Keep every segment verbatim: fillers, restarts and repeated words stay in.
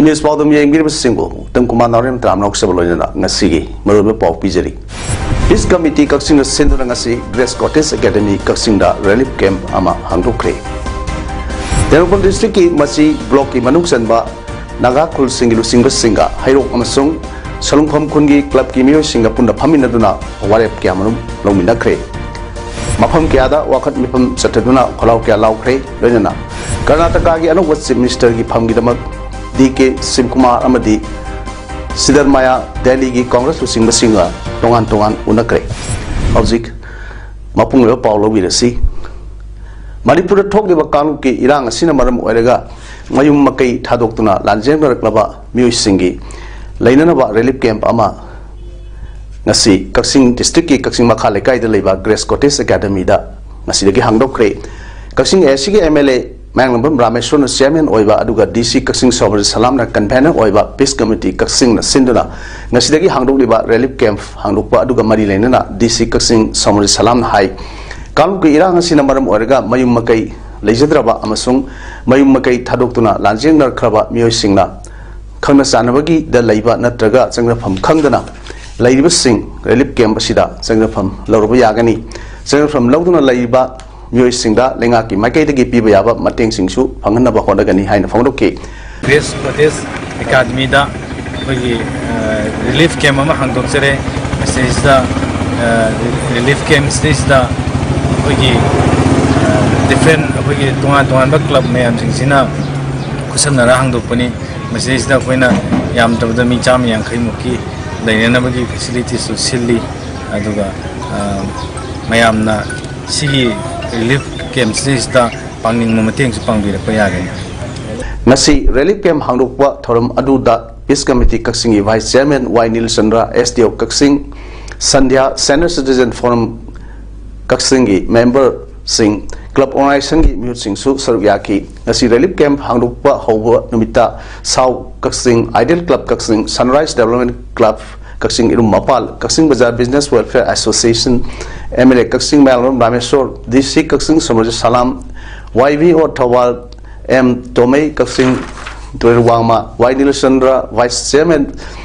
Image ꯄꯥꯎꯗꯝ ꯌꯦꯡꯕꯤꯔꯤꯕꯁꯤꯡꯕꯨ Uttam Kumar ꯅꯥꯎꯔꯦꯝ ꯇꯔꯥꯝꯅ ꯉꯥꯎꯆꯕ ꯂꯣꯏꯅꯅ ꯉꯁꯤꯒꯤ ꯃꯔꯨꯑꯣꯏꯕ ꯄꯥꯎ ꯄꯤꯖꯔꯤ꯫ ꯄꯤꯁ ꯀꯃꯤꯇꯤ ꯀꯛꯆꯤꯡꯅ ꯁꯤꯟꯗꯨꯅ ꯉꯁꯤ ꯒ꯭ꯔꯦꯁ ꯀꯣꯇꯦꯖ ꯑꯦꯀꯥꯗꯃꯤ ꯀꯛꯆꯤꯡꯗ ꯔꯤꯂꯤꯐ ꯀꯦꯝꯞ ꯑꯃ ꯍꯥꯡꯗꯣꯛꯈ꯭ꯔꯦ꯫ ꯇꯦꯡꯅꯧꯄꯜ ꯗꯤꯁꯇ꯭ꯔꯤꯛꯀꯤ ꯃꯆꯤ ꯕ꯭ꯂꯣꯛꯀꯤ ꯃꯅꯨꯡ ꯆꯟꯕ ꯅꯥꯒꯥ ꯈꯨꯜꯁꯤꯡꯒꯤ ꯂꯨꯆꯤꯡꯕꯁꯤꯡꯒ ꯍꯩꯔꯣꯛ ꯑꯃꯁꯨꯡ ꯁꯣꯂꯨꯡꯐꯝ ꯈꯨꯟꯒꯤ ꯀ꯭ꯂꯕꯀꯤ ꯃꯤꯑꯣꯏꯁꯤꯡꯒ ꯄꯨꯟꯅ ꯐꯝꯃꯤꯟꯅꯗꯨꯅ ꯋꯥꯔꯦꯞ ꯀꯌꯥꯃꯔꯨꯝ ꯂꯧꯃꯤꯟꯅꯈ꯭ꯔꯦ꯫ ꯃꯐꯝ ꯀꯌꯥꯗ ꯋꯥꯀꯠ ꯃꯤꯐꯝ ꯆꯠꯊꯗꯨꯅ ꯈꯣꯜꯂꯥꯎ ꯀꯌꯥ ꯂꯥꯎꯈ꯭ꯔꯦ꯫ ꯂꯣꯏꯅꯅ ꯀꯔꯅꯥꯇꯀꯥꯒꯤ ꯑꯅꯧꯕ ꯆꯤꯐ ꯃꯤꯅꯤꯁꯇꯔꯒꯤ ꯐꯝꯒꯤꯗꯃꯛ ꯗꯤ ꯀꯦ ꯁꯤꯕꯀꯨꯃꯥꯔ ꯑꯃꯗꯤ ꯁꯤꯗꯔꯃꯥꯌꯥ ꯗꯦꯜꯂꯤꯒꯤ ꯀꯣꯡꯒ꯭ꯔꯦꯁ ꯂꯨꯆꯤꯡꯕꯁꯤꯡꯒ ꯇꯣꯉꯥꯟ ꯇꯣꯉꯥꯟ ꯎꯅꯈ꯭ꯔꯦ꯫ ꯍꯧꯖꯤꯛ ꯃꯄꯨꯡ ꯑꯣꯏꯕ ꯄꯥꯎ ꯂꯧꯕꯤꯔꯁꯤ꯫ ꯃꯅꯤꯄꯨꯔꯗ ꯊꯣꯛꯂꯤꯕ ꯀꯥꯡꯂꯨꯞꯀꯤ ꯏꯔꯥꯡ ꯑꯁꯤꯅ ꯃꯔꯝ ꯑꯣꯏꯔꯒ ꯃꯌꯨꯝ ꯃꯀꯩ ꯊꯥꯗꯣꯛꯇꯨꯅ ꯂꯥꯟꯖꯦꯟꯅꯔꯛꯂꯕ ꯃꯤꯑꯣꯏꯁꯤꯡꯒꯤ ꯂꯩꯅꯅꯕ ꯔꯤꯂꯤꯐ ꯀꯦꯝꯞ ꯑꯃ ꯉꯁꯤ ꯀꯛꯆꯤꯡ ꯗꯤꯁꯇ꯭ꯔꯤꯛꯀꯤ ꯀꯛꯆꯤꯡ ꯃꯈꯥ ꯂꯩꯀꯥꯏꯗ ꯂꯩꯕ ꯒ꯭ꯔꯦꯁ ꯀꯣꯇꯦꯖ ꯑꯦꯀꯥꯗꯃꯤꯗ ꯉꯁꯤꯗꯒꯤ ꯍꯥꯡꯗꯣꯛꯈ꯭ꯔꯦ꯫ ꯀꯛꯆꯤꯡ ꯑꯦ ꯑꯦꯁ ꯁꯤꯒꯤ ꯑꯦꯝ ꯑꯦꯜ ꯑꯦ ꯃꯌꯥꯡꯂꯝꯕꯝ ꯔꯥꯃꯦꯁꯣꯔꯅ ꯆꯤꯌꯥꯔꯃꯦꯟ ꯑꯣꯏꯕ, ꯑꯗꯨꯒ ꯗꯤ ꯁꯤ ꯀꯛꯆꯤꯡ ꯁꯣꯃꯔꯖꯤꯠ ꯁꯂꯥꯝꯅ ꯀꯟꯚꯦꯅꯔ ꯑꯣꯏꯕ ꯄꯤꯁ ꯀꯃꯤꯇꯤ ꯀꯛꯆꯤꯡꯅ ꯁꯤꯟꯗꯨꯅ ꯉꯁꯤꯗꯒꯤ ꯍꯥꯡꯗꯣꯛꯂꯤꯕ ꯔꯤꯂꯤꯐ ꯀꯦꯝꯞ ꯍꯥꯡꯗꯣꯛꯄ ꯑꯗꯨꯒ ꯃꯔꯤ ꯂꯩꯅꯅ ꯗꯤ ꯁꯤ ꯀꯛꯆꯤꯡ ꯁꯣꯃꯔꯖꯤꯠ ꯁꯂꯥꯝꯅ ꯍꯥꯏ, ꯀꯥꯡꯂꯨꯞꯀꯤ ꯏꯔꯥꯡ ꯑꯁꯤꯅ ꯃꯔꯝ ꯑꯣꯏꯔꯒ ꯃꯌꯨꯝ ꯃꯀꯩ ꯂꯩꯖꯗ꯭ꯔꯕ ꯑꯃꯁꯨꯡ ꯃꯌꯨꯝ ꯃꯀꯩ ꯊꯥꯗꯣꯛꯇꯨꯅ ꯂꯥꯟꯖꯦꯟꯅꯔꯛꯈ꯭ꯔꯕ ꯃꯤꯑꯣꯏꯁꯤꯡꯅ ꯈꯪꯅ ꯆꯥꯟꯅꯕꯒꯤꯗ ꯂꯩꯕ ꯅꯠꯇ꯭ꯔꯒ ꯆꯪꯖꯐꯝ ꯈꯪꯗꯅ ꯂꯩꯔꯤꯕꯁꯤꯡ ꯔꯤꯂꯤꯐ ꯀꯦꯝꯞ ꯑꯁꯤꯗ ꯆꯪꯖꯐꯝ ꯂꯧꯔꯨꯕ ꯌꯥꯒꯅꯤ꯫ ꯆꯪꯖꯐꯝ ꯂꯧꯗꯨꯅ ꯂꯩꯔꯤꯕ ꯃꯤꯑꯣꯏꯁꯤꯡꯗ ꯂꯩꯉꯥꯛꯀꯤ ꯃꯥꯏꯀꯩꯗꯒꯤ ꯄꯤꯕ ꯌꯥꯕ ꯃꯇꯦꯡꯁꯤꯡꯁꯨ ꯐꯪꯍꯟꯅꯕ ꯍꯣꯠꯅꯒꯅꯤ ꯍꯥꯏꯅ ꯐꯣꯡꯗꯣꯛꯈꯤ꯫ ꯒ꯭ꯔꯦꯁ ꯀꯣꯇꯦꯖ ꯑꯦꯀꯥꯗꯃꯤꯗ ꯑꯩꯈꯣꯏꯒꯤ, ꯑ, ꯔꯤꯂꯤꯐ ꯀꯦꯝꯞ ꯑꯃ ꯍꯥꯡꯗꯣꯛꯆꯔꯦ꯫ ꯃꯁꯤꯗꯩꯁꯤꯗ, ꯑ, ꯔꯤꯂꯤꯐ ꯀꯦꯝꯞꯁꯤꯗꯩꯁꯤꯗ ꯑꯩꯈꯣꯏꯒꯤ, ꯑ, ꯗꯤꯐ꯭ꯔꯦꯟ, ꯑꯩꯈꯣꯏꯒꯤ ꯇꯣꯉꯥꯟ ꯇꯣꯉꯥꯟꯕ ꯀ꯭ꯂꯕ ꯃꯌꯥꯝꯁꯤꯡꯁꯤꯅ ꯈꯨꯠꯁꯝꯅꯔ ꯍꯥꯡꯗꯣꯛꯄꯅꯤ꯫ ꯃꯁꯤꯗꯩꯁꯤꯗ ꯑꯩꯈꯣꯏꯅ ꯌꯥꯝꯗꯕꯗ ꯃꯤ ꯆꯥꯝꯃ ꯌꯥꯡꯈꯩꯃꯨꯛꯀꯤ ꯂꯩꯅꯅꯕꯒꯤ ꯐꯦꯁꯤꯂꯤꯇꯤꯁꯁꯨ ꯁꯤꯜꯂꯤ꯫ ꯑꯗꯨꯒ, ꯑ, ꯃꯌꯥꯝꯅ ꯁꯤꯒꯤ ꯔꯤꯂꯤꯐ ꯀꯦꯝꯞꯁꯤꯗꯩꯁꯤꯗ ꯄꯥꯡꯅꯤꯡꯕ ꯃꯇꯦꯡꯁꯨ ꯄꯥꯡꯕꯤꯔꯛꯄ ꯌꯥꯒꯅꯤ꯫ ꯉꯁꯤ ꯔꯤꯂꯤꯐ ꯀꯦꯝꯞ ꯍꯥꯡꯗꯣꯛꯄ ꯊꯧꯔꯝ ꯑꯗꯨꯗ ꯄꯤꯁ ꯀꯃꯤꯇꯤ ꯀꯛꯆꯤꯡꯒꯤ ꯚꯥꯏꯁ ꯆꯤꯌꯥꯔꯃꯦꯟ ꯋꯥꯏ ꯅꯤꯂꯆꯟꯗ꯭ꯔ, ꯑꯦꯁ ꯗꯤ ꯑꯣ ꯀꯛꯆꯤꯡ, ꯁꯟꯙ꯭ꯌꯥ, ꯁꯦꯅꯤꯌꯔ ꯁꯤꯇꯤꯖꯦꯟ ꯐꯣꯔꯝ ꯀꯛꯆꯤꯡꯒꯤ ꯃꯦꯝꯕꯔꯁꯤꯡ, ꯀ꯭ꯂꯕ ꯑꯣꯔꯒꯅꯥꯏꯖꯦꯁꯟꯒꯤ ꯃꯤꯍꯨꯠꯁꯤꯡꯁꯨ ꯁꯔꯨꯛ ꯌꯥꯈꯤ꯫ ꯉꯁꯤ ꯔꯤꯂꯤꯐ ꯀꯦꯝꯞ ꯍꯥꯡꯗꯣꯛꯄ ꯍꯧꯕ ꯅꯨꯃꯤꯠꯇ ꯁꯥꯎ Kakching, ideal club Kakching, sunrise development club Kakching, Irum Mapal Kakching Bazar business welfare association, M L A Kakching Mayanglambam Rameshwor, D C Kakching Somarjit Salam, Y V O Thoubal M Tomei Kakching, ꯇꯣꯏꯔꯨꯋꯥꯡꯃ Y Nilachandra, vice chairman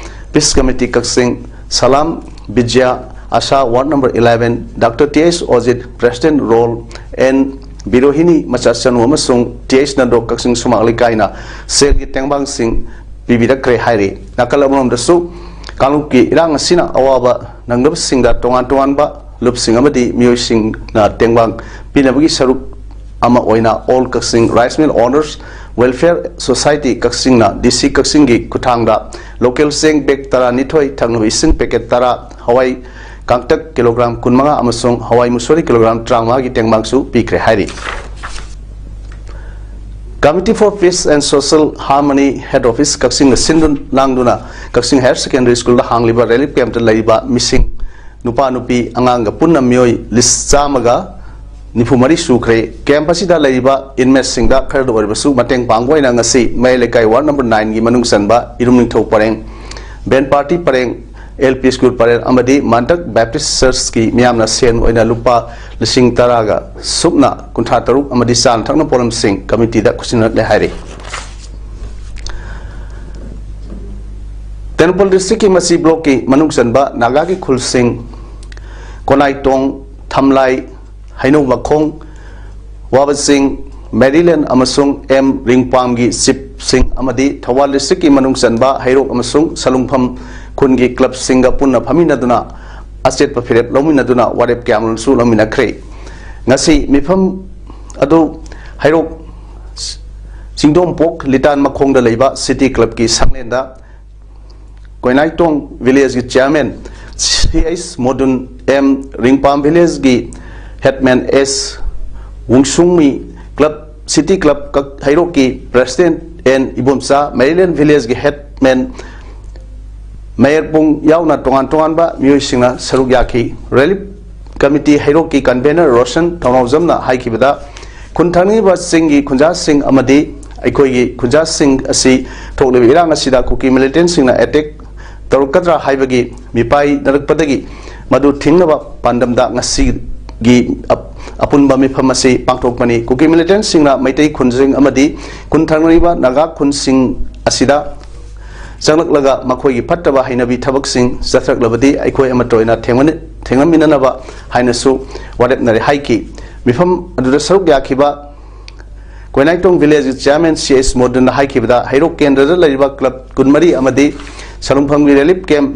peace committee Kakching, Salam Bijoy, Asha ward number eleven, doctor T H Ojit, president ꯔꯣꯜ, N Birohini ꯃꯆꯥꯆꯅꯨ ꯑꯃꯁꯨꯡ T H Nando ꯀꯛꯆꯤꯡ ꯁꯨꯃꯥꯡ ꯂꯩꯀꯥꯏꯅ ꯁꯦꯜꯒꯤ ꯇꯦꯡꯕꯥꯡꯁꯤꯡ ꯄꯤꯕꯤꯔꯛꯈ꯭ꯔꯦ ꯍꯥꯏꯔꯤ꯫ ꯅꯥꯀꯜ ꯑꯃꯔꯣꯝꯗꯁꯨ ꯀꯥꯡꯂꯨꯞꯀꯤ ꯏꯔꯥꯡ ꯑꯁꯤꯅ ꯑꯋꯥꯕ ꯅꯪꯅꯕꯁꯤꯡꯗ ꯇꯣꯉꯥꯟ ꯇꯣꯉꯥꯟꯕ ꯂꯨꯞꯁꯤꯡ ꯑꯃꯗꯤ ꯃꯤꯑꯣꯏꯁꯤꯡꯅ ꯇꯦꯡꯕꯥꯡ ꯄꯤꯅꯕꯒꯤ ꯁꯔꯨꯛ ꯑꯃ ꯑꯣꯏꯅ all Kakching rice mill owners welfare society ꯀꯛꯆꯤꯡꯅ ꯗꯤ ꯁꯤ ꯀꯛꯆꯤꯡꯒꯤ ꯈꯨꯠꯊꯥꯡꯗ ꯂꯣꯀꯦꯜ ꯆꯦꯡ ꯕꯦꯒ ꯇꯔꯥꯅꯤꯊꯣꯏ, ꯊꯛꯅꯕ ꯏꯁꯤꯡ ꯄꯦꯀꯦꯠ ꯇꯔꯥ, ꯍꯋꯥꯏ ꯀꯥꯡꯇꯛ ꯀꯤꯂꯣꯒ꯭ꯔꯥꯝ ꯀꯨꯟꯃꯉꯥ ꯑꯃꯁꯨꯡ ꯍꯋꯥꯏ ꯃꯨꯁꯣꯔꯤ ꯀꯤꯂꯣꯒ꯭ꯔꯥꯝ ꯇꯔꯥꯃꯉꯥꯒꯤ ꯇꯦꯡꯕꯥꯡꯁꯨ ꯄꯤꯈ꯭ꯔꯦ ꯍꯥꯏꯔꯤ꯫ Committee for Peace and Social Harmony Head Office ꯀꯛꯆꯤꯡꯅ ꯁꯤꯟꯗꯨꯅ ꯂꯥꯡꯗꯨꯅ ꯀꯛꯆꯤꯡ ꯍꯥꯌꯔ ꯁꯦꯀꯦꯟꯗꯔꯤ ꯁ꯭ꯀꯨꯜꯗ ꯍꯥꯡꯂꯤꯕ ꯔꯤꯂꯤꯐ ꯀꯦꯝꯞꯇ ꯂꯩꯔꯤꯕ ꯃꯤꯁꯤꯡ, ꯅꯨꯄꯥ ꯅꯨꯄꯤ ꯑꯉꯥꯡꯒ ꯄꯨꯟꯅ ꯃꯤꯑꯣꯏ ꯂꯤꯁ ꯆꯥꯝꯃꯒ ꯅꯤꯐꯨ ꯃꯔꯤ ꯁꯨꯈ꯭ꯔꯦ꯫ ꯀꯦꯝꯞ ꯑꯁꯤꯗ ꯂꯩꯔꯤꯕ ꯏꯟꯃꯦꯠꯁꯤꯡꯗ ꯈꯔꯗ ꯑꯣꯏꯔꯕꯁꯨ ꯃꯇꯦꯡ ꯄꯥꯡꯕ ꯑꯣꯏꯅ ꯉꯁꯤ ꯃꯌꯥꯏ ꯂꯩꯀꯥꯏ ꯋꯥꯔꯗ ꯅꯝꯕꯔ ꯅꯥꯏꯟꯒꯤ ꯃꯅꯨꯡ ꯆꯟꯕ ꯏꯔꯨꯝ ꯅꯤꯡꯊꯧ ꯄꯔꯦꯡ, ꯕꯦꯟ ꯄꯥꯔꯇꯤ ꯄꯔꯦꯡ, ꯑꯦꯜ ꯄꯤ ꯁ꯭ꯀꯨꯜ ꯄꯔꯦꯡ ꯑꯃꯗꯤ ꯃꯥꯟꯇꯛ ꯕꯦꯞꯇꯤꯁ ꯆꯔꯆꯀꯤ ꯃꯤꯌꯥꯝꯅ ꯁꯦꯟ ꯑꯣꯏꯅ ꯂꯨꯄꯥ ꯂꯤꯁꯤꯡ ꯇꯔꯥꯒ ꯁꯨꯞꯅ ꯀꯨꯟꯊ꯭ꯔꯥ ꯇꯔꯨꯛ ꯑꯃꯗꯤ ꯆꯥꯅ ꯊꯛꯅ ꯄꯣꯠꯂꯝꯁꯤꯡ ꯀꯃꯤꯇꯤꯗ ꯈꯨꯠꯁꯤꯟꯅꯔꯛꯂꯦ ꯍꯥꯏꯔꯤ꯫ ꯇꯦꯡꯅꯧꯄꯜ ꯗꯤꯁꯇ꯭ꯔꯤꯛꯀꯤ ꯃꯆꯤ ꯕ꯭ꯂꯣꯛꯀꯤ ꯃꯅꯨꯡ ꯆꯟꯕ ꯅꯥꯒꯥꯒꯤ ꯈꯨꯜꯁꯤꯡ ꯀꯣꯅꯥꯏꯇꯣꯡ, ꯊꯝꯂꯥꯏ, ꯍꯩꯅꯧ ꯃꯈꯣꯡ, ꯋꯥꯕꯆꯤꯡ, ꯃꯦꯔꯤꯂꯦꯟ ꯑꯃꯁꯨꯡ ꯑꯦꯝ ꯔꯤꯡꯄꯥꯝꯒꯤ ꯆꯤꯞꯁꯤꯡ ꯑꯃꯗꯤ ꯊꯧꯕꯥꯜ ꯗꯤꯁꯇ꯭ꯔꯤꯛꯀꯤ ꯃꯅꯨꯡ ꯆꯟꯕ ꯍꯩꯔꯣꯛ ꯑꯃꯁꯨꯡ ꯁꯂꯨꯡꯐꯝ ꯈꯨꯟꯒꯤ ꯀ꯭ꯂꯕꯁꯤꯡꯒ ꯄꯨꯟꯅ ꯐꯝꯃꯤꯟꯅꯗꯨꯅ ꯑꯆꯦꯠꯄ ꯐꯤꯔꯦꯞ ꯂꯧꯃꯤꯟꯅꯗꯨꯅ ꯋꯥꯔꯦꯞ ꯀꯌꯥꯃꯔꯨꯝꯁꯨ ꯂꯧꯃꯤꯟꯅꯈ꯭ꯔꯦ꯫ ꯉꯁꯤ ꯃꯤꯐꯝ ꯑꯗꯨ ꯍꯩꯔꯣꯛ ꯆꯤꯡꯗꯣꯡꯄꯣꯛ ꯂꯤꯇꯥꯟ ꯃꯈꯣꯡꯗ ꯂꯩꯕ ꯁꯤꯇꯤ ꯀ꯭ꯂꯕꯀꯤ ꯁꯪꯂꯦꯟꯗ ꯀꯣꯏꯅꯥꯏꯇꯣꯡ ꯚꯤꯂꯦꯖꯀꯤ ꯆꯤꯌꯥꯔꯃꯦꯟ ꯁꯤ ꯑꯩꯆ ꯃꯣꯗꯨꯟ, ꯑꯦꯝ ꯔꯤꯡꯄꯥꯝ ꯚꯤꯂꯦꯖꯀꯤ ꯍꯦꯗꯃꯦꯟ ꯑꯦꯁ ꯋꯨꯡꯁꯨꯡꯃꯤ, ꯀ꯭ꯂꯕ, ꯁꯤꯇꯤ ꯀ꯭ꯂꯕ ꯀꯛ-, ꯍꯩꯔꯣꯛꯀꯤ ꯄ꯭ꯔꯦꯁꯤꯗꯦꯟꯠ ꯑꯦꯟ ꯏꯕꯣꯝꯆꯥ, ꯃꯦꯔꯤꯂꯦꯟ ꯚꯤꯂꯦꯖꯀꯤ ꯍꯦꯗꯃꯦꯟ ꯃꯌꯦꯛꯄꯨꯡ ꯌꯥꯎꯅ ꯇꯣꯉꯥꯟ ꯇꯣꯉꯥꯟꯕ ꯃꯤꯑꯣꯏꯁꯤꯡꯅ ꯁꯔꯨꯛ ꯌꯥꯈꯤ꯫ ꯔꯤꯂꯤꯐ ꯀꯃꯤꯇꯤ ꯍꯩꯔꯣꯛꯀꯤ ꯀꯟꯚꯦꯅꯔ ꯔꯣꯁꯟ ꯊꯧꯅꯥꯎꯖꯝꯅ ꯍꯥꯏꯈꯤꯕꯗ, ꯈꯨꯟ ꯊꯪꯅꯔꯤꯕ ꯆꯤꯡꯒꯤ ꯈꯨꯟꯖꯥꯁꯤꯡ ꯑꯃꯗꯤ ꯑꯩꯈꯣꯏꯒꯤ ꯈꯨꯟꯖꯥꯁꯤꯡ ꯑꯁꯤ ꯊꯣꯛꯂꯤꯕ ꯏꯔꯥꯡ ꯑꯁꯤꯗ ꯀꯨꯀꯤ ꯃꯤꯂꯤꯇꯦꯟꯁꯤꯡꯅ ꯑꯦꯇꯦꯛ ꯇꯧꯔꯛꯀꯗ꯭ꯔꯥ ꯍꯥꯏꯕꯒꯤ ꯃꯤꯄꯥꯏꯅꯔꯛꯄꯗꯒꯤ ꯃꯗꯨ ꯊꯤꯡꯅꯕ ꯄꯥꯟꯗꯝꯗ ꯉꯁꯤꯒꯤ ꯑꯞ-, ꯑꯄꯨꯟꯕ ꯃꯤꯐꯝ ꯑꯁꯤ ꯄꯥꯡꯊꯣꯛꯄꯅꯤ꯫ ꯀꯨꯀꯤ ꯃꯤꯂꯤꯇꯦꯟꯁꯤꯡꯅ ꯃꯩꯇꯩ ꯈꯨꯟꯁꯤꯡ ꯑꯃꯗꯤ ꯈꯨꯟ ꯊꯪꯅꯔꯤꯕ ꯅꯥꯒꯥ ꯈꯨꯟꯁꯤꯡ ꯑꯁꯤꯗ ꯆꯪꯂꯛꯂꯒ ꯃꯈꯣꯏꯒꯤ ꯐꯠꯇꯕ ꯍꯩꯅꯕꯤ ꯊꯕꯛꯁꯤꯡ ꯆꯠꯊꯔꯛꯂꯕꯗꯤ ꯑꯩꯈꯣꯏ ꯑꯃꯠꯇ ꯑꯣꯏꯅ ꯊꯦꯡꯃꯅ-, ꯊꯦꯡꯅꯃꯤꯟꯅꯅꯕ ꯍꯥꯏꯅꯁꯨ ꯋꯥꯔꯦꯞꯅꯔꯦ ꯍꯥꯏꯈꯤ꯫ ꯃꯤꯐꯝ ꯑꯗꯨꯗ ꯁꯔꯨꯛ ꯌꯥꯈꯤꯕ ꯀꯣꯏꯅꯥꯏꯇꯣꯡ ꯚꯤꯂꯦꯖꯀꯤ ꯆꯤꯌꯥꯔꯃꯦꯟ ꯁꯤ ꯑꯦꯁ ꯃꯣꯗꯟꯅ ꯍꯥꯏꯈꯤꯕꯗ, ꯍꯩꯔꯣꯛ ꯀꯦꯟꯗ꯭ꯔꯗ ꯂꯩꯔꯤꯕ ꯀ꯭ꯂꯕ ꯀꯨꯟꯃꯔꯤ ꯑꯃꯗꯤ ꯁꯂꯨꯡꯐꯝꯒꯤ ꯔꯤꯂꯤꯐ ꯀꯦꯝꯞ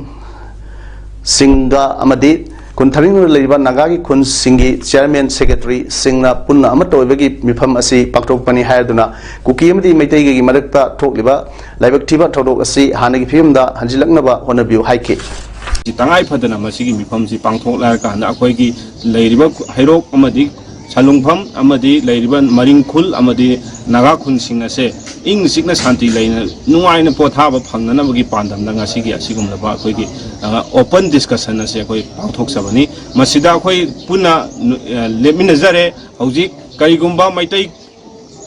ꯁꯤꯡꯒ ꯑꯃꯗꯤ ꯈꯨꯟ ꯊꯥꯃꯤꯟꯅ ꯂꯩꯔꯤꯕ ꯅꯥꯒꯥꯒꯤ ꯈꯨꯟꯁꯤꯡꯒꯤ ꯆꯤꯌꯥꯔꯃꯦꯟ, ꯁꯦꯀ꯭ꯔꯦꯇꯔꯤꯁꯤꯡꯅ ꯄꯨꯟꯅ ꯑꯃꯠꯇ ꯑꯣꯏꯕꯒꯤ ꯃꯤꯐꯝ ꯑꯁꯤ ꯄꯥꯡꯊꯣꯛꯄꯅꯤ ꯍꯥꯏꯗꯨꯅ ꯀꯨꯀꯤ ꯑꯃꯗꯤ ꯃꯩꯇꯩꯒꯤ ꯃꯔꯛꯇ ꯊꯣꯛꯂꯤꯕ ꯂꯥꯏꯕꯛ ꯊꯤꯕ ꯊꯧꯗꯣꯛ ꯑꯁꯤ ꯍꯥꯟꯅꯒꯤ ꯐꯤꯕꯝꯗ ꯍꯟꯖꯤꯜꯂꯛꯅꯕ ꯍꯣꯠꯅꯕꯤꯌꯨ ꯍꯥꯏꯈꯤ꯫ ꯇꯉꯥꯏ ꯐꯗꯅ ꯃꯁꯤꯒꯤ ꯃꯤꯐꯝꯁꯤ ꯄꯥꯡꯊꯣꯛꯂꯦ ꯍꯥꯏꯔ ꯀꯥꯟꯗ ꯑꯩꯈꯣꯏꯒꯤ ꯂꯩꯔꯤꯕ ꯍꯩꯔꯣꯛ ꯑꯃꯗꯤ ꯁꯂꯨꯡꯐꯝ ꯑꯃꯗꯤ ꯂꯩꯔꯤꯕ ꯃꯔꯤꯡ ꯈꯨꯜ ꯑꯃꯗꯤ ꯅꯥꯒꯥ ꯈꯨꯟꯁꯤꯡ ꯑꯁꯦ ꯏꯪ ꯆꯤꯛꯅ ꯁꯥꯟꯇꯤ ꯂꯩꯅ ꯅꯨꯡꯉꯥꯏꯅ ꯄꯣꯊꯥꯕ ꯐꯪꯅꯅꯕꯒꯤ ꯄꯥꯟꯗꯝꯗ ꯉꯁꯤꯒꯤ ꯑꯁꯤꯒꯨꯝꯂꯕ ꯑꯩꯈꯣꯏꯒꯤ, ꯑ, ꯑꯣꯄꯟ ꯗꯤꯁꯀꯁꯟ ꯑꯁꯦ ꯑꯩꯈꯣꯏ ꯄꯥꯡꯊꯣꯛꯆꯕꯅꯤ꯫ ꯃꯁꯤꯗ ꯑꯩꯈꯣꯏ ꯄꯨꯟꯅ ꯅꯨ-, ꯑ, ꯂꯦꯞꯃꯤꯟꯅꯖꯔꯦ꯫ ꯍꯧꯖꯤꯛ ꯀꯔꯤꯒꯨꯝꯕ ꯃꯩꯇꯩ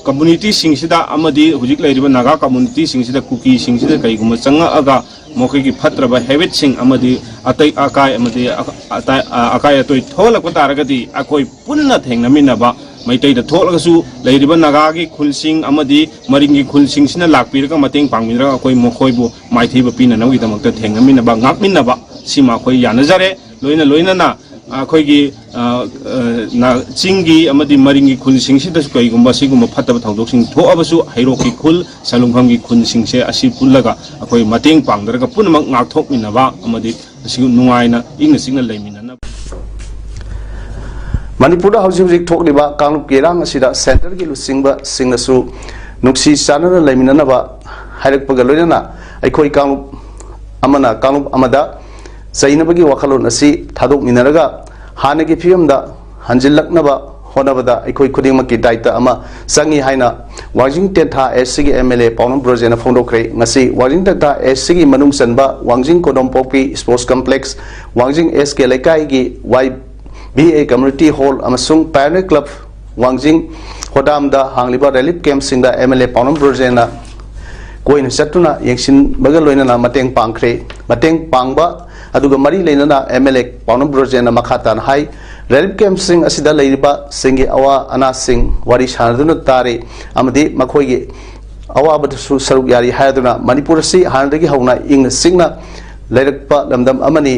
ꯀꯝꯃꯨꯅꯤꯇꯤꯁꯤꯡꯁꯤꯗ ꯑꯃꯗꯤ ꯍꯧꯖꯤꯛ ꯂꯩꯔꯤꯕ ꯅꯥꯒꯥ ꯀꯝꯃꯨꯅꯤꯇꯤꯁꯤꯡꯁꯤꯗ, ꯀꯨꯀꯤꯁꯤꯡꯁꯤꯗ ꯀꯔꯤꯒꯨꯝꯕ ꯆꯪꯉꯛꯑꯒ ꯃꯈꯣꯏꯒꯤ ꯐꯠꯇ꯭ꯔꯕ ꯍꯦꯕꯤꯠꯁꯤꯡ ꯑꯃꯗꯤ ꯑꯇꯩ ꯑꯀꯥꯏ ꯑꯃꯗꯤ ꯑ-, ꯑꯇꯥꯏ-, ꯑ-, ꯑꯀꯥꯏ ꯑꯇꯣꯏ ꯊꯣꯛꯍꯜꯂꯛꯄ ꯇꯥꯔꯒꯗꯤ, ꯑꯩꯈꯣꯏ ꯄꯨꯟꯅ ꯊꯦꯡꯅꯃꯤꯟꯅꯕ, ꯃꯩꯇꯩꯗ ꯊꯣꯛꯂꯒꯁꯨ ꯂꯩꯔꯤꯕ ꯅꯥꯒꯥꯒꯤ ꯈꯨꯜꯁꯤꯡ ꯑꯃꯗꯤ ꯃꯔꯤꯡꯒꯤ ꯈꯨꯜꯁꯤꯡꯁꯤꯅ ꯂꯥꯛꯄꯤꯔꯒ ꯃꯇꯦꯡ ꯄꯥꯡꯕꯤꯔꯒ ꯑꯩꯈꯣꯏ ꯃꯈꯣꯏꯕꯨ ꯃꯥꯏꯊꯤꯕ ꯄꯤꯅꯅꯕꯒꯤꯗꯃꯛꯇ ꯊꯦꯡꯅꯃꯤꯟꯅꯕ, ꯉꯥꯛꯃꯤꯟꯅꯕ, ꯁꯤꯃ ꯑꯩꯈꯣꯏ ꯌꯥꯅꯖꯔꯦ꯫ ꯂꯣꯏꯅ ꯂꯣꯏꯅꯅ ꯑꯩꯈꯣꯏꯒꯤ, ꯑ, ꯑ, ꯅ-, ꯆꯤꯡꯒꯤ ꯑꯃꯗꯤ ꯃꯔꯤꯡꯒꯤ ꯈꯨꯜꯁꯤꯡꯁꯤꯗꯁꯨ ꯀꯔꯤꯒꯨꯝꯕ ꯁꯤꯒꯨꯝꯕ ꯐꯠꯇꯕ ꯊꯧꯗꯣꯛꯁꯤꯡ ꯊꯣꯛꯑꯕꯁꯨ, ꯍꯩꯔꯣꯛꯀꯤ ꯈꯨꯜ, ꯁꯂꯨꯡꯐꯝꯒꯤ ꯈꯨꯜꯁꯤꯡꯁꯦ ꯑꯁꯤ ꯄꯨꯜꯂꯒ ꯑꯩꯈꯣꯏ ꯃꯇꯦꯡ ꯄꯥꯡꯗꯔꯒ ꯄꯨꯝꯅꯃꯛ ꯉꯥꯛꯊꯣꯛꯃꯤꯟꯅꯕ ꯑꯃꯗꯤ ꯑꯁꯤꯒ ꯅꯨꯡꯉꯥꯏꯅ ꯏꯪꯅ ꯆꯤꯛꯅ ꯂꯩꯃꯤꯟꯅꯅꯕ꯫ ꯃꯅꯤꯄꯨꯔꯗ ꯍꯧꯖꯤꯛ ꯍꯧꯖꯤꯛ ꯊꯣꯛꯂꯤꯕ ꯀꯥꯡꯂꯨꯞꯀꯤ ꯏꯔꯥꯡ ꯑꯁꯤꯗ ꯁꯦꯟꯇꯔꯒꯤ ꯂꯨꯆꯤꯡꯕꯁꯤꯡꯅꯁꯨ ꯅꯨꯡꯁꯤ ꯆꯥꯟꯅꯅ ꯂꯩꯃꯤꯟꯅꯅꯕ ꯍꯥꯏꯔꯛꯄꯒ ꯂꯣꯏꯅꯅ, ꯑꯩꯈꯣꯏ ꯀꯥꯡꯂꯨꯞ ꯑꯃꯅ ꯀꯥꯡꯂꯨꯞ ꯑꯃꯗ ꯆꯩꯅꯕꯒꯤ ꯋꯥꯈꯜꯂꯣꯟ ꯑꯁꯤ ꯊꯥꯗꯣꯛꯃꯤꯟꯅꯔꯒ ꯍꯥꯟꯅꯒꯤ ꯐꯤꯕꯝꯗ ꯍꯟꯖꯤꯜꯂꯛꯅꯕ ꯍꯣꯠꯅꯕꯗ ꯑꯩꯈꯣꯏ ꯈꯨꯗꯤꯡꯃꯛꯀꯤ ꯗꯥꯏꯇ ꯑꯃ ꯆꯪꯏ ꯍꯥꯏꯅ ꯋꯥꯡꯖꯤꯡ ꯇꯦꯟꯊꯥ ꯑꯦꯁ ꯁꯤꯒꯤ ꯑꯦꯝ ꯑꯦꯜ ꯑꯦ ꯄꯥꯎꯅꯝ ꯕ꯭ꯔꯣꯖꯦꯟꯅ ꯐꯣꯡꯗꯣꯛꯈ꯭ꯔꯦ꯫ ꯉꯁꯤ ꯋꯥꯡꯖꯤꯡ ꯇꯦꯟꯊꯥ ꯑꯦꯁ ꯁꯤꯒꯤ ꯃꯅꯨꯡ ꯆꯟꯕ ꯋꯥꯡꯖꯤꯡ ꯀꯣꯗꯣꯝꯄꯣꯛꯄꯤ ꯁ꯭ꯄꯣꯔꯠꯁ ꯀꯝꯄ꯭ꯂꯦꯛꯁ, ꯋꯥꯡꯖꯤꯡ ꯑꯦꯁ ꯀꯦ ꯂꯩꯀꯥꯏꯒꯤ Y B A community hall ꯑꯃꯁꯨꯡ ꯄꯥꯏꯑꯣꯅꯤꯌꯔ ꯀ꯭ꯂꯕ ꯋꯥꯡꯖꯤꯡ ꯍꯣꯗꯥꯝꯗ ꯍꯥꯡꯂꯤꯕ ꯔꯤꯂꯤꯐ ꯀꯦꯝꯞꯁꯤꯡꯗ ꯑꯦꯝ ꯑꯦꯜ ꯑꯦ ꯄꯥꯎꯅꯝ ꯕ꯭ꯔꯣꯖꯦꯟꯅ ꯀꯣꯏꯅ ꯆꯠꯇꯨꯅ ꯌꯦꯡꯁꯤꯟꯕꯒ ꯂꯣꯏꯅꯅ ꯃꯇꯦꯡ ꯄꯥꯡꯈ꯭ꯔꯦ꯫ ꯃꯇꯦꯡ ꯄꯥꯡꯕ ꯑꯗꯨꯒ ꯃꯔꯤ ꯂꯩꯅꯅ ꯑꯦꯝ ꯑꯦꯜ ꯑꯦ ꯄꯥꯎꯅꯝ ꯕ꯭ꯔꯣꯖꯦꯟꯅ ꯃꯈꯥ ꯇꯥꯅ ꯍꯥꯏ, ꯔꯤꯂꯤꯐ ꯀꯦꯝꯞꯁꯤꯡ ꯑꯁꯤꯗ ꯂꯩꯔꯤꯕꯁꯤꯡꯒꯤ ꯑꯋꯥ ꯑꯅꯥꯁꯤꯡ ꯋꯥꯔꯤ ꯁꯥꯟꯅꯗꯨꯅ ꯇꯥꯔꯤ ꯑꯃꯗꯤ ꯃꯈꯣꯏꯒꯤ ꯑꯋꯥꯕꯗꯁꯨ ꯁꯔꯨꯛ ꯌꯥꯔꯤ ꯍꯥꯏꯗꯨꯅ ꯃꯅꯤꯄꯨꯔ ꯑꯁꯤ ꯍꯥꯟꯅꯗꯒꯤ ꯍꯧꯅ ꯏꯪꯅ ꯆꯤꯛꯅ ꯂꯩꯔꯛꯄ ꯂꯝꯗꯝ ꯑꯃꯅꯤ꯫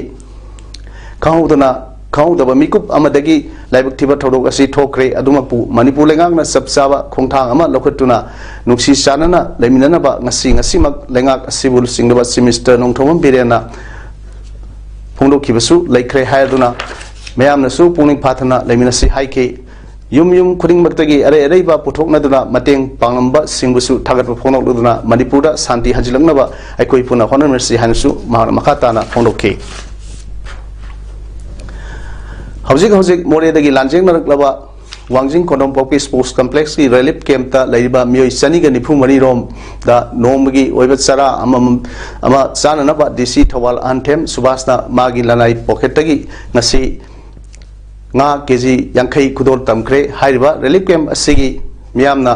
ꯈꯪꯍꯧꯗꯅ ꯈꯪꯍꯧꯗꯕ ꯃꯤꯀꯨꯞ ꯑꯃꯗꯒꯤ ꯂꯥꯏꯕꯛ ꯊꯤꯕ ꯊꯧꯗꯣꯛ ꯑꯁꯤ ꯊꯣꯛꯈ꯭ꯔꯦ꯫ ꯑꯗꯨꯃꯛꯄꯨ ꯃꯅꯤꯄꯨꯔ ꯂꯩꯉꯥꯛꯅ ꯆꯞ ꯆꯥꯕ ꯈꯣꯡꯊꯥꯡ ꯑꯃ ꯂꯧꯈꯠꯇꯨꯅ ꯅꯨꯡꯁꯤ ꯆꯥꯟꯅꯅ ꯂꯩꯃꯤꯟꯅꯅꯕ ꯉꯁꯤ ꯉꯁꯤꯃꯛ ꯂꯩꯉꯥꯛ ꯑꯁꯤꯕꯨ ꯂꯨꯆꯤꯡꯂꯕ ꯆꯤꯐ ꯃꯤꯅꯤꯁꯇꯔ ꯅꯣꯡꯊꯣꯝꯕꯝ ꯕꯤꯔꯦꯟꯅ ꯐꯣꯡꯗꯣꯛꯈꯤꯕꯁꯨ ꯂꯩꯈ꯭ꯔꯦ ꯍꯥꯏꯗꯨꯅ ꯃꯌꯥꯝꯅꯁꯨ ꯄꯨꯛꯅꯤꯡ ꯐꯥꯊꯅ ꯂꯩꯃꯤꯟꯅꯁꯤ ꯍꯥꯏꯈꯤ꯫ ꯌꯨꯝ ꯌꯨꯝ ꯈꯨꯗꯤꯡꯃꯛꯇꯒꯤ ꯑꯔꯩ ꯑꯔꯩꯕ ꯄꯨꯊꯣꯛꯅꯗꯨꯅ ꯃꯇꯦꯡ ꯄꯥꯡꯂꯝꯕꯁꯤꯡꯕꯨꯁꯨ ꯊꯥꯒꯠꯄ ꯐꯣꯡꯗꯣꯛꯂꯗꯨꯅ ꯃꯅꯤꯄꯨꯔꯗ ꯁꯥꯟꯇꯤ ꯍꯟꯖꯤꯜꯂꯛꯅꯕ ꯑꯩꯈꯣꯏ ꯄꯨꯟꯅ ꯍꯣꯠꯅꯃꯤꯟꯅꯁꯤ ꯍꯥꯏꯅꯁꯨ ꯃꯍꯥꯛꯅ ꯃꯈꯥ ꯇꯥꯅ ꯐꯣꯡꯗꯣꯛꯈꯤ꯫ ꯍꯧꯖꯤꯛ ꯍꯧꯖꯤꯛ ꯃꯣꯔꯦꯗꯒꯤ ꯂꯥꯟꯖꯦꯡꯅꯔꯛꯂꯕ ꯋꯥꯡꯖꯤꯡ ꯀꯣꯟꯗꯣꯝꯄꯣꯛꯄꯤ ꯁ꯭ꯄꯣꯔꯠꯁ ꯀꯝꯄ꯭ꯂꯦꯛꯁꯀꯤ ꯔꯤꯂꯤꯐ ꯀꯦꯝꯞꯇ ꯂꯩꯔꯤꯕ ꯃꯤꯑꯣꯏ ꯆꯅꯤꯒ ꯅꯤꯐꯨ ꯃꯔꯤꯔꯣꯝꯗ ꯅꯣꯡꯃꯒꯤ ꯑꯣꯏꯕ ꯆꯔꯥ ꯑꯃꯃꯝ ꯑꯃ ꯆꯥꯅꯅꯕ ꯗꯤ ꯁꯤ ꯊꯧꯕꯥꯜ ꯑꯍꯟꯊꯦꯝ ꯁꯨꯕꯥꯁꯅ ꯃꯥꯒꯤ ꯂꯅꯥꯏ ꯄꯣꯀꯦꯠꯇꯒꯤ ꯉꯁꯤ ꯉꯥ ꯀꯦ ꯖꯤ ꯌꯥꯡꯈꯩ ꯈꯨꯗꯣꯜ ꯇꯝꯈ꯭ꯔꯦ꯫ ꯍꯥꯏꯔꯤꯕ ꯔꯤꯂꯤꯐ ꯀꯦꯝꯞ ꯑꯁꯤꯒꯤ ꯃꯤꯌꯥꯝꯅ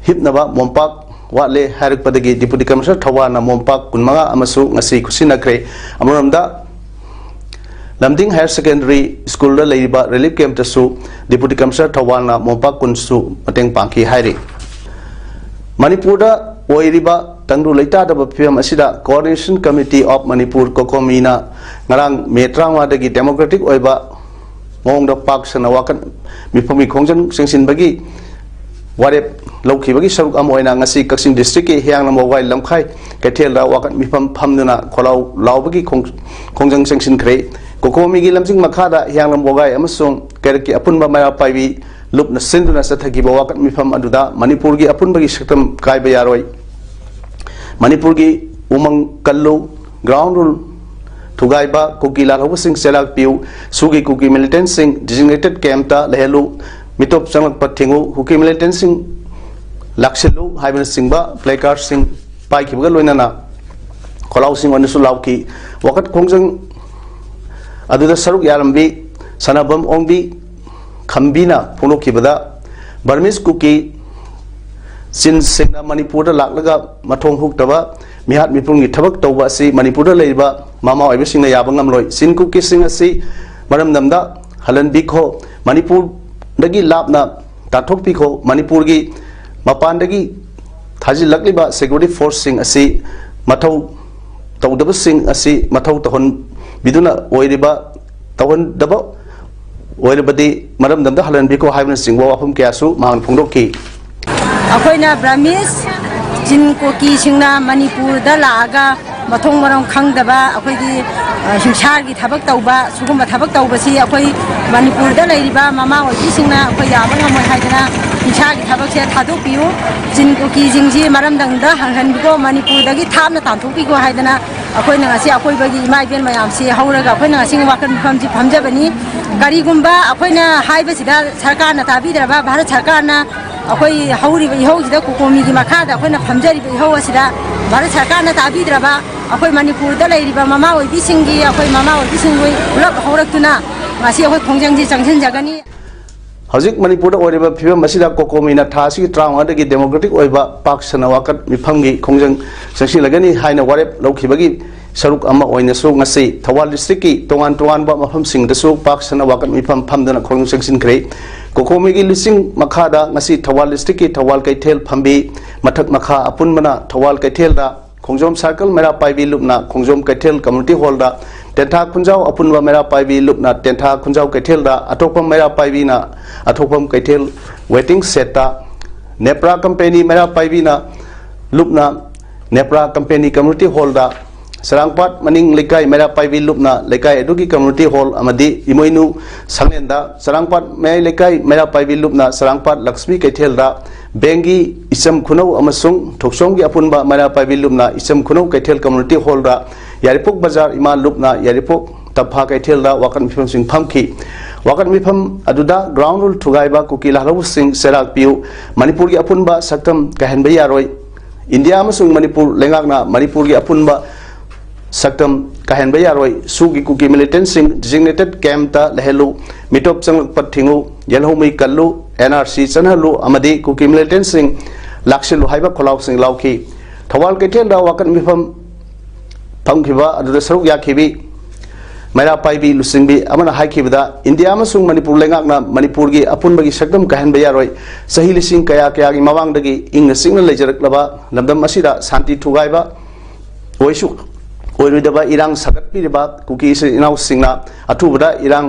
ꯍꯤꯞꯅꯕ ꯃꯣꯝꯄꯥꯛ ꯋꯥꯠꯂꯦ ꯍꯥꯏꯔꯛꯄꯗꯒꯤ ꯗꯤꯄꯨꯇꯤ ꯀꯃꯤꯁꯅꯔ ꯊꯧꯕꯥꯜꯅ ꯃꯣꯝꯄꯥꯛ ꯀꯨꯟꯃꯉꯥ ꯑꯃꯁꯨ ꯉꯁꯤ ꯈꯨꯠꯁꯤꯟꯅꯈ꯭ꯔꯦ꯫ ꯑꯃꯔꯣꯝꯗ ꯂꯝꯗꯤꯡ ꯍꯥꯌꯔ ꯁꯦꯀꯦꯟꯗꯔꯤ ꯁ꯭ꯀꯨꯜꯗ ꯂꯩꯔꯤꯕ ꯔꯤꯂꯤꯐ ꯀꯦꯝꯞꯇꯁꯨ ꯗꯤꯄꯨꯇꯤ ꯀꯃꯤꯁꯅꯔ ꯊꯧꯕꯥꯜꯅ ꯃꯣꯝꯄꯥꯛ ꯀꯨꯟꯁꯨ ꯃꯇꯦꯡ ꯄꯥꯡꯈꯤ ꯍꯥꯏꯔꯤ꯫ ꯃꯅꯤꯄꯨꯔꯗ ꯑꯣꯏꯔꯤꯕ ꯇꯪꯗꯨ ꯂꯩꯇꯥꯗꯕ ꯐꯤꯕꯝ ꯑꯁꯤꯗ Coordination Committee of Manipur, ꯀꯣꯀꯣꯃꯤꯅ ꯉꯔꯥꯡ ꯃꯦ ꯇꯔꯥꯃꯉꯥꯗꯒꯤ ꯗꯦꯃꯣꯀ꯭ꯔꯦꯇꯤꯛ ꯑꯣꯏꯕ ꯃꯑꯣꯡꯗ ꯄꯥꯛ ꯁꯟꯅ ꯋꯥꯀꯠ ꯃꯤꯐꯝꯒꯤ ꯈꯣꯡꯖꯪ ꯆꯪꯁꯤꯟꯕꯒꯤ ꯋꯥꯔꯦꯞ ꯂꯧꯈꯤꯕꯒꯤ ꯁꯔꯨꯛ ꯑꯃ ꯑꯣꯏꯅ ꯉꯁꯤ ꯀꯛꯆꯤꯡ ꯗꯤꯁꯇ꯭ꯔꯤꯛꯀꯤ ꯍꯤꯌꯥꯡꯂꯝ ꯋꯥꯕꯒꯥꯏ ꯂꯝꯈꯥꯏ ꯀꯩꯊꯦꯜꯗ ꯋꯥꯀꯠ ꯃꯤꯐꯝ ꯐꯝꯗꯨꯅ ꯈꯣꯜꯂꯥꯎ ꯂꯥꯎꯕꯒꯤ ꯈꯣꯡ-, ꯈꯣꯡꯖꯪ ꯆꯪꯁꯤꯟꯈ꯭ꯔꯦ꯫ ꯀꯣꯀꯣꯃꯤꯒꯤ ꯂꯝꯖꯤꯡ ꯃꯈꯥꯗ ꯍꯤꯌꯥꯡꯂꯝ ꯋꯥꯕꯒꯥꯏ ꯑꯃꯁꯨꯡ ꯀꯩꯔꯛꯀꯤ ꯑꯄꯨꯟꯕ ꯃꯩꯔꯥ ꯄꯥꯏꯕꯤ ꯂꯨꯞꯅ ꯁꯤꯟꯗꯨꯅ ꯆꯠꯊꯈꯤꯕ ꯋꯥꯀꯠ ꯃꯤꯐꯝ ꯑꯗꯨꯗ ꯃꯅꯤꯄꯨꯔꯒꯤ ꯑꯄꯨꯟꯕꯒꯤ ꯁꯛꯇꯝ ꯀꯥꯏꯕ ꯌꯥꯔꯣꯏ꯫ ꯃꯅꯤꯄꯨꯔꯒꯤ ꯎꯃꯪ ꯀꯜꯂꯨ, ground rule ꯊꯨꯒꯥꯏꯕ, ꯀꯨꯀꯤ ꯂꯥꯜꯍꯧꯕꯁꯤꯡ ꯆꯦꯜꯂꯥꯛꯄꯤꯌꯨ, ꯁꯨꯒꯤ ꯀꯨꯀꯤ ꯃꯤꯂꯤꯇꯦꯟꯁꯤꯡ ꯗꯤꯖꯤꯒꯅꯦꯇꯦꯗ ꯀꯦꯝꯞꯇ ꯂꯩꯍꯜꯂꯨ, ꯃꯤꯇꯣꯞ ꯆꯪꯂꯛꯄ ꯊꯤꯡꯉꯨ, ꯀꯨꯀꯤ ꯃꯤꯂꯤꯇꯦꯟꯁꯤꯡ ꯂꯥꯛꯁꯤꯜꯂꯨ ꯍꯥꯏꯕꯅꯆꯤꯡꯕ ꯄ꯭ꯂꯦ ꯀꯥꯔꯗꯁꯤꯡ ꯄꯥꯏꯈꯤꯕꯒ ꯂꯣꯏꯅꯅ ꯈꯣꯜꯂꯥꯎꯁꯤꯡ ꯑꯣꯏꯅꯁꯨ ꯂꯥꯎꯈꯤ꯫ ꯋꯥꯀꯠ ꯈꯣꯡꯖꯪ ꯑꯗꯨꯗ ꯁꯔꯨꯛ ꯌꯥꯔꯝꯕꯤ ꯁꯅꯥꯕꯝ ꯑꯣꯡꯕꯤ ꯈꯝꯕꯤꯅ ꯐꯣꯡꯗꯣꯛꯈꯤꯕꯗ, ꯕꯔꯃꯤꯁ ꯀꯨꯀꯤ ꯆꯤꯟꯁꯤꯡꯅ ꯃꯅꯤꯄꯨꯔꯗ ꯂꯥꯛꯂꯒ ꯃꯊꯣꯡ ꯍꯨꯛꯇꯕ ꯃꯤꯍꯥꯠ ꯃꯤꯄꯨꯟꯒꯤ ꯊꯕꯛ ꯇꯧꯕ ꯑꯁꯤ ꯃꯅꯤꯄꯨꯔꯗ ꯂꯩꯔꯤꯕ ꯃꯃꯥ ꯑꯣꯏꯕꯁꯤꯡꯅ ꯌꯥꯕ ꯉꯝꯂꯣꯏ꯫ ꯆꯤꯟ ꯀꯨꯀꯤꯁꯤꯡ ꯑꯁꯤ ꯃꯔꯝꯗꯝꯗ ꯍꯜꯍꯟꯕꯤꯈꯣ, ꯃꯅꯤꯄꯨꯔꯗꯒꯤ ꯂꯥꯞꯅ ꯇꯥꯟꯊꯣꯛꯄꯤꯈꯣ, ꯃꯅꯤꯄꯨꯔꯒꯤ ꯃꯄꯥꯟꯗꯒꯤ ꯊꯥꯖꯤꯜꯂꯛꯂꯤꯕ ꯁꯦꯀ꯭ꯌꯨꯔꯤꯇꯤ ꯐꯣꯔꯁꯁꯤꯡ ꯑꯁꯤ ꯃꯊꯧ ꯇꯧꯗꯕꯁꯤꯡ ꯑꯁꯤ ꯃꯊꯧ ꯇꯧꯍꯟꯕꯤꯗꯨꯅ ꯑꯣꯏꯔꯤꯕ, ꯇꯧꯍꯟꯗꯕ ꯑꯣꯏꯔꯕꯗꯤ ꯃꯔꯝꯗꯝꯗ ꯍꯜꯍꯟꯕꯤꯈꯣ ꯍꯥꯏꯕꯅꯆꯤꯡꯕ ꯋꯥꯐꯝ ꯀꯌꯥꯁꯨ ꯃꯍꯥꯛꯅ ꯐꯣꯡꯗꯣꯛꯈꯤ꯫ ꯑꯩꯈꯣꯏꯅ ꯕ꯭ꯔꯍꯃꯤꯁ ꯆꯤꯟ ꯀꯨꯀꯤꯁꯤꯡꯅ ꯃꯅꯤꯄꯨꯔꯗ ꯂꯥꯛꯑꯒ ꯃꯊꯣꯡ ꯃꯔꯝ ꯈꯪꯗꯕ ꯑꯩꯈꯣꯏꯒꯤ, ꯑ, ꯍꯤꯡꯁꯥꯒꯤ ꯊꯕꯛ ꯇꯧꯕ, ꯁꯤꯒꯨꯝꯕ ꯊꯕꯛ ꯇꯧꯕꯁꯤ ꯑꯩꯈꯣꯏ ꯃꯅꯤꯄꯨꯔꯗ ꯂꯩꯔꯤꯕ ꯃꯃꯥ ꯑꯣꯏꯕꯤꯁꯤꯡꯅ ꯑꯩꯈꯣꯏ ꯌꯥꯕ ꯉꯝꯃꯣꯏ ꯍꯥꯏꯗꯅ ꯍꯤꯡꯁꯥꯒꯤ ꯊꯕꯛꯁꯦ ꯊꯥꯗꯣꯛꯄꯤꯌꯨ꯫ ꯆꯤꯟ ꯀꯨꯀꯤꯁꯤꯡꯁꯤ ꯃꯔꯝꯗꯝꯗ ꯍꯟꯍꯟꯕꯤꯈꯣ, ꯃꯅꯤꯄꯨꯔꯗꯒꯤ ꯊꯥꯞꯅ ꯇꯥꯟꯊꯣꯛꯄꯤꯈꯣ ꯍꯥꯏꯗꯅ ꯑꯩꯈꯣꯏꯅ ꯉꯁꯤ ꯑꯩꯈꯣꯏꯕꯒꯤ ꯏꯃꯥ ꯏꯕꯦꯟ ꯃꯌꯥꯝꯁꯤ ꯍꯧꯔꯒ ꯑꯩꯈꯣꯏꯅ ꯉꯁꯤ ꯋꯥꯀꯠ ꯃꯤꯐꯝꯁꯤ ꯐꯝꯖꯕꯅꯤ꯫ ꯀꯔꯤꯒꯨꯝꯕ ꯑꯩꯈꯣꯏꯅ ꯍꯥꯏꯕꯁꯤꯗ ꯁꯔꯀꯥꯔꯅ ꯇꯥꯕꯤꯗ꯭ꯔꯕ, ꯚꯥꯔꯠ ꯁꯔꯀꯥꯔꯅ ꯑꯩꯈꯣꯏ ꯍꯧꯔꯤꯕ ꯏꯍꯧꯁꯤꯗ, ꯀꯣꯀꯣꯃꯤꯒꯤ ꯃꯈꯥꯗ ꯑꯩꯈꯣꯏꯅ ꯐꯝꯖꯔꯤꯕ ꯏꯍꯧ ꯑꯁꯤꯗ ꯚꯥꯔꯠ ꯁꯔꯀꯥꯔꯅ ꯇꯥꯕꯤꯗ꯭ꯔꯕ, ꯑꯩꯈꯣꯏ ꯃꯅꯤꯄꯨꯔꯗ ꯂꯩꯔꯤꯕ ꯃꯃꯥ ꯑꯣꯏꯕꯤꯁꯤꯡꯒꯤ, ꯑꯩꯈꯣꯏ ꯃꯃꯥ ꯑꯣꯏꯕꯤꯁꯤꯡ ꯄꯨꯂꯞ ꯍꯧꯔꯛꯇꯨꯅ ꯉꯁꯤ ꯑꯩꯈꯣꯏ ꯈꯣꯡꯖꯪꯁꯤ ꯆꯪꯁꯤꯟꯖꯒꯅꯤ꯫ ꯍꯧꯖꯤꯛ ꯃꯅꯤꯄꯨꯔꯗ ꯑꯣꯏꯔꯤꯕ ꯐꯤꯕꯝ ꯑꯁꯤꯗ ꯀꯣꯀꯣꯃꯤꯅ ꯊꯥ ꯑꯁꯤꯒꯤ ꯇꯔꯥꯃꯉꯥꯗꯒꯤ ꯗꯦꯃꯣꯀ꯭ꯔꯦꯇꯤꯛ ꯑꯣꯏꯕ ꯄꯥꯛ ꯁꯟꯅ ꯋꯥꯀꯠ ꯃꯤꯐꯝꯒꯤ ꯈꯣꯡꯖꯪ ꯆꯪꯁꯤꯜꯂꯒꯅꯤ ꯍꯥꯏꯅ ꯋꯥꯔꯦꯞ ꯂꯧꯈꯤꯕꯒꯤ ꯁꯔꯨꯛ ꯑꯃ ꯑꯣꯏꯅꯁꯨ ꯉꯁꯤ ꯊꯧꯕꯥꯜ ꯗꯤꯁꯇ꯭ꯔꯤꯛꯀꯤ ꯇꯣꯉꯥꯟ ꯇꯣꯉꯥꯟꯕ ꯃꯐꯝꯁꯤꯡꯗꯁꯨ ꯄꯥꯛ ꯁꯟꯅ ꯋꯥꯀꯠ ꯃꯤꯐꯝ ꯐꯝꯗꯨꯅ ꯈꯣꯡꯖꯪ ꯆꯪꯁꯤꯟꯈ꯭ꯔꯦ꯫ ꯀꯣꯀꯣꯃꯤꯒꯤ ꯂꯨꯆꯤꯡ ꯃꯈꯥꯗ ꯉꯁꯤ ꯊꯧꯕꯥꯜ ꯗꯤꯁꯇ꯭ꯔꯤꯛꯀꯤ ꯊꯧꯕꯥꯜ ꯀꯩꯊꯦꯜ ꯐꯝꯕꯤ ꯃꯊꯛ ꯃꯈꯥ ꯑꯄꯨꯟꯕꯅ ꯊꯧꯕꯥꯜ ꯀꯩꯊꯦꯜꯗ, ꯈꯣꯡꯖꯣꯝ ꯁꯥꯔꯀꯜ ꯃꯩꯔꯥ ꯄꯥꯏꯕꯤ ꯂꯨꯞꯅ ꯈꯣꯡꯖꯣꯝ ꯀꯩꯊꯦꯜ ꯀꯝꯃ꯭ꯌꯨꯅꯤꯇꯤ ꯍꯣꯜꯗ, ꯇꯦꯟꯊꯥ ꯈꯨꯟꯖꯥꯎ ꯑꯄꯨꯟꯕ ꯃꯩꯔꯥ ꯄꯥꯏꯕꯤ ꯂꯨꯞꯅ ꯇꯦꯟꯊꯥ ꯈꯨꯟꯖꯥꯎ ꯀꯩꯊꯦꯜꯗ, ꯑꯊꯣꯛꯄꯝ ꯃꯩꯔꯥ ꯄꯥꯏꯕꯤꯅ ꯑꯊꯣꯛꯄꯝ ꯀꯩꯊꯦꯜ ꯋꯦꯇꯤꯡ ꯁꯦꯠꯇ, ꯅꯦꯄ꯭ꯔꯥ ꯀꯝꯄꯦꯅꯤ ꯃꯩꯔꯥ ꯄꯥꯏꯕꯤꯅ ꯂꯨꯞꯅ ꯅꯦꯄ꯭ꯔꯥ ꯀꯝꯄꯦꯅꯤ ꯀꯝꯃ꯭ꯌꯨꯅꯤꯇꯤ ꯍꯣꯜꯗ, ꯆꯔꯥꯡꯄꯥꯠ ꯃꯅꯤꯡ ꯂꯩꯀꯥꯏ ꯃꯩꯔꯥ ꯄꯥꯏꯕꯤ ꯂꯨꯞꯅ ꯂꯩꯀꯥꯏ ꯑꯗꯨꯒꯤ ꯀꯝꯃ꯭ꯌꯨꯅꯤꯇꯤ ꯍꯣꯜ ꯑꯃꯗꯤ ꯏꯃꯣꯏꯅꯨ ꯁꯪꯂꯦꯟꯗ, ꯆꯔꯥꯡꯄꯥꯠ ꯃꯌꯥꯏ ꯂꯩꯀꯥꯏ ꯃꯩꯔꯥ ꯄꯥꯏꯕꯤ ꯂꯨꯞꯅ ꯆꯔꯥꯡꯄꯥꯠ ꯂꯛꯁꯃꯤ ꯀꯩꯊꯦꯜꯗ, ꯕꯦꯡꯒꯤ ꯏꯆꯝ ꯈꯨꯅꯧ ꯑꯃꯁꯨꯡ ꯊꯣꯛꯆꯣꯝꯒꯤ ꯑꯄꯨꯟꯕ ꯃꯩꯔꯥ ꯄꯥꯏꯕꯤ ꯂꯨꯞꯅ ꯏꯆꯝ ꯈꯨꯅꯧ ꯀꯩꯊꯦꯜ ꯀꯝꯃ꯭ꯌꯨꯅꯤꯇꯤ ꯍꯣꯜꯗ, ꯌꯥꯏꯔꯤꯄꯣꯛ ꯕꯖꯥꯔ ꯏꯃꯥ ꯂꯨꯞꯅ ꯌꯥꯏꯔꯤꯄꯣꯛ ꯇꯝꯐꯥ ꯀꯩꯊꯦꯜꯗ ꯋꯥꯀꯠ ꯃꯤꯐꯝꯁꯤꯡ ꯐꯝꯈꯤ꯫ ꯋꯥꯀꯠ ꯃꯤꯐꯝ ꯑꯗꯨꯗ ground rule ꯊꯨꯒꯥꯏꯕ ꯀꯨꯀꯤ ꯂꯥꯜꯍꯧꯕꯁꯤꯡ ꯆꯩꯔꯥꯛ ꯄꯤꯌꯨ, ꯃꯅꯤꯄꯨꯔꯒꯤ ꯑꯄꯨꯟꯕ ꯁꯛꯇꯝ ꯀꯥꯏꯍꯟꯕ ꯌꯥꯔꯣꯏ, ꯏꯟꯗꯤꯌꯥ ꯑꯃꯁꯨꯡ ꯃꯅꯤꯄꯨꯔ ꯂꯩꯉꯥꯛꯅ ꯃꯅꯤꯄꯨꯔꯒꯤ ꯑꯄꯨꯟꯕ ꯁꯛꯇꯝ ꯀꯥꯏꯍꯟꯕ ꯌꯥꯔꯣꯏ, ꯁꯨꯒꯤ ꯀꯨꯀꯤ militantꯁꯤꯡ designated campꯇ ꯂꯩꯍꯜꯂꯨ, ꯃꯤꯇꯣꯞ ꯆꯪꯂꯛꯄ ꯊꯤꯡꯉꯨ, ꯌꯦꯜꯍꯧꯃꯤ ꯀꯜꯂꯨ, NRC ꯆꯠꯅꯍꯜꯂꯨ ꯑꯃꯗꯤ ꯀꯨꯀꯤ militantꯁꯤꯡ ꯂꯥꯛꯁꯤꯜꯂꯨ ꯍꯥꯏꯕ ꯈꯣꯜꯂꯥꯎꯁꯤꯡ ꯂꯥꯎꯈꯤ꯫ ꯊꯧꯕꯥꯜ ꯀꯩꯊꯦꯜꯗ ꯋꯥꯀꯠ ꯃꯤꯐꯝ ꯐꯝꯈꯤꯕ ꯑꯗꯨꯗ ꯁꯔꯨꯛ ꯌꯥꯈꯤꯕꯤ ꯃꯩꯔꯥ ꯄꯥꯏꯕꯤ ꯂꯨꯆꯤꯡꯕꯤ ꯑꯃꯅ ꯍꯥꯏꯈꯤꯕꯗ, ꯏꯟꯗꯤꯌꯥ ꯑꯃꯁꯨꯡ ꯃꯅꯤꯄꯨꯔ ꯂꯩꯉꯥꯛꯅ ꯃꯅꯤꯄꯨꯔꯒꯤ ꯑꯄꯨꯟꯕꯒꯤ ꯁꯛꯇꯝ ꯀꯥꯏꯍꯟꯕ ꯌꯥꯔꯣꯏ꯫ ꯆꯍꯤ ꯂꯤꯁꯤꯡ ꯀꯌꯥ ꯀꯌꯥꯒꯤ ꯃꯃꯥꯡꯗꯒꯤ ꯏꯪꯅ ꯆꯤꯛꯅ ꯂꯩꯖꯔꯛꯂꯕ ꯂꯝꯗꯝ ꯑꯁꯤꯗ ꯁꯥꯟꯇꯤ ꯊꯨꯒꯥꯏꯕ ꯑꯣꯏꯁꯨ ꯑꯣꯏꯔꯣꯏꯗꯕ ꯏꯔꯥꯡ ꯁꯥꯒꯠꯄꯤꯔꯤꯕ ꯀꯨꯀꯤ ꯏꯆꯤꯜ ꯏꯅꯥꯎꯁꯤꯡꯅ ꯑꯊꯨꯕꯗ ꯏꯔꯥꯡ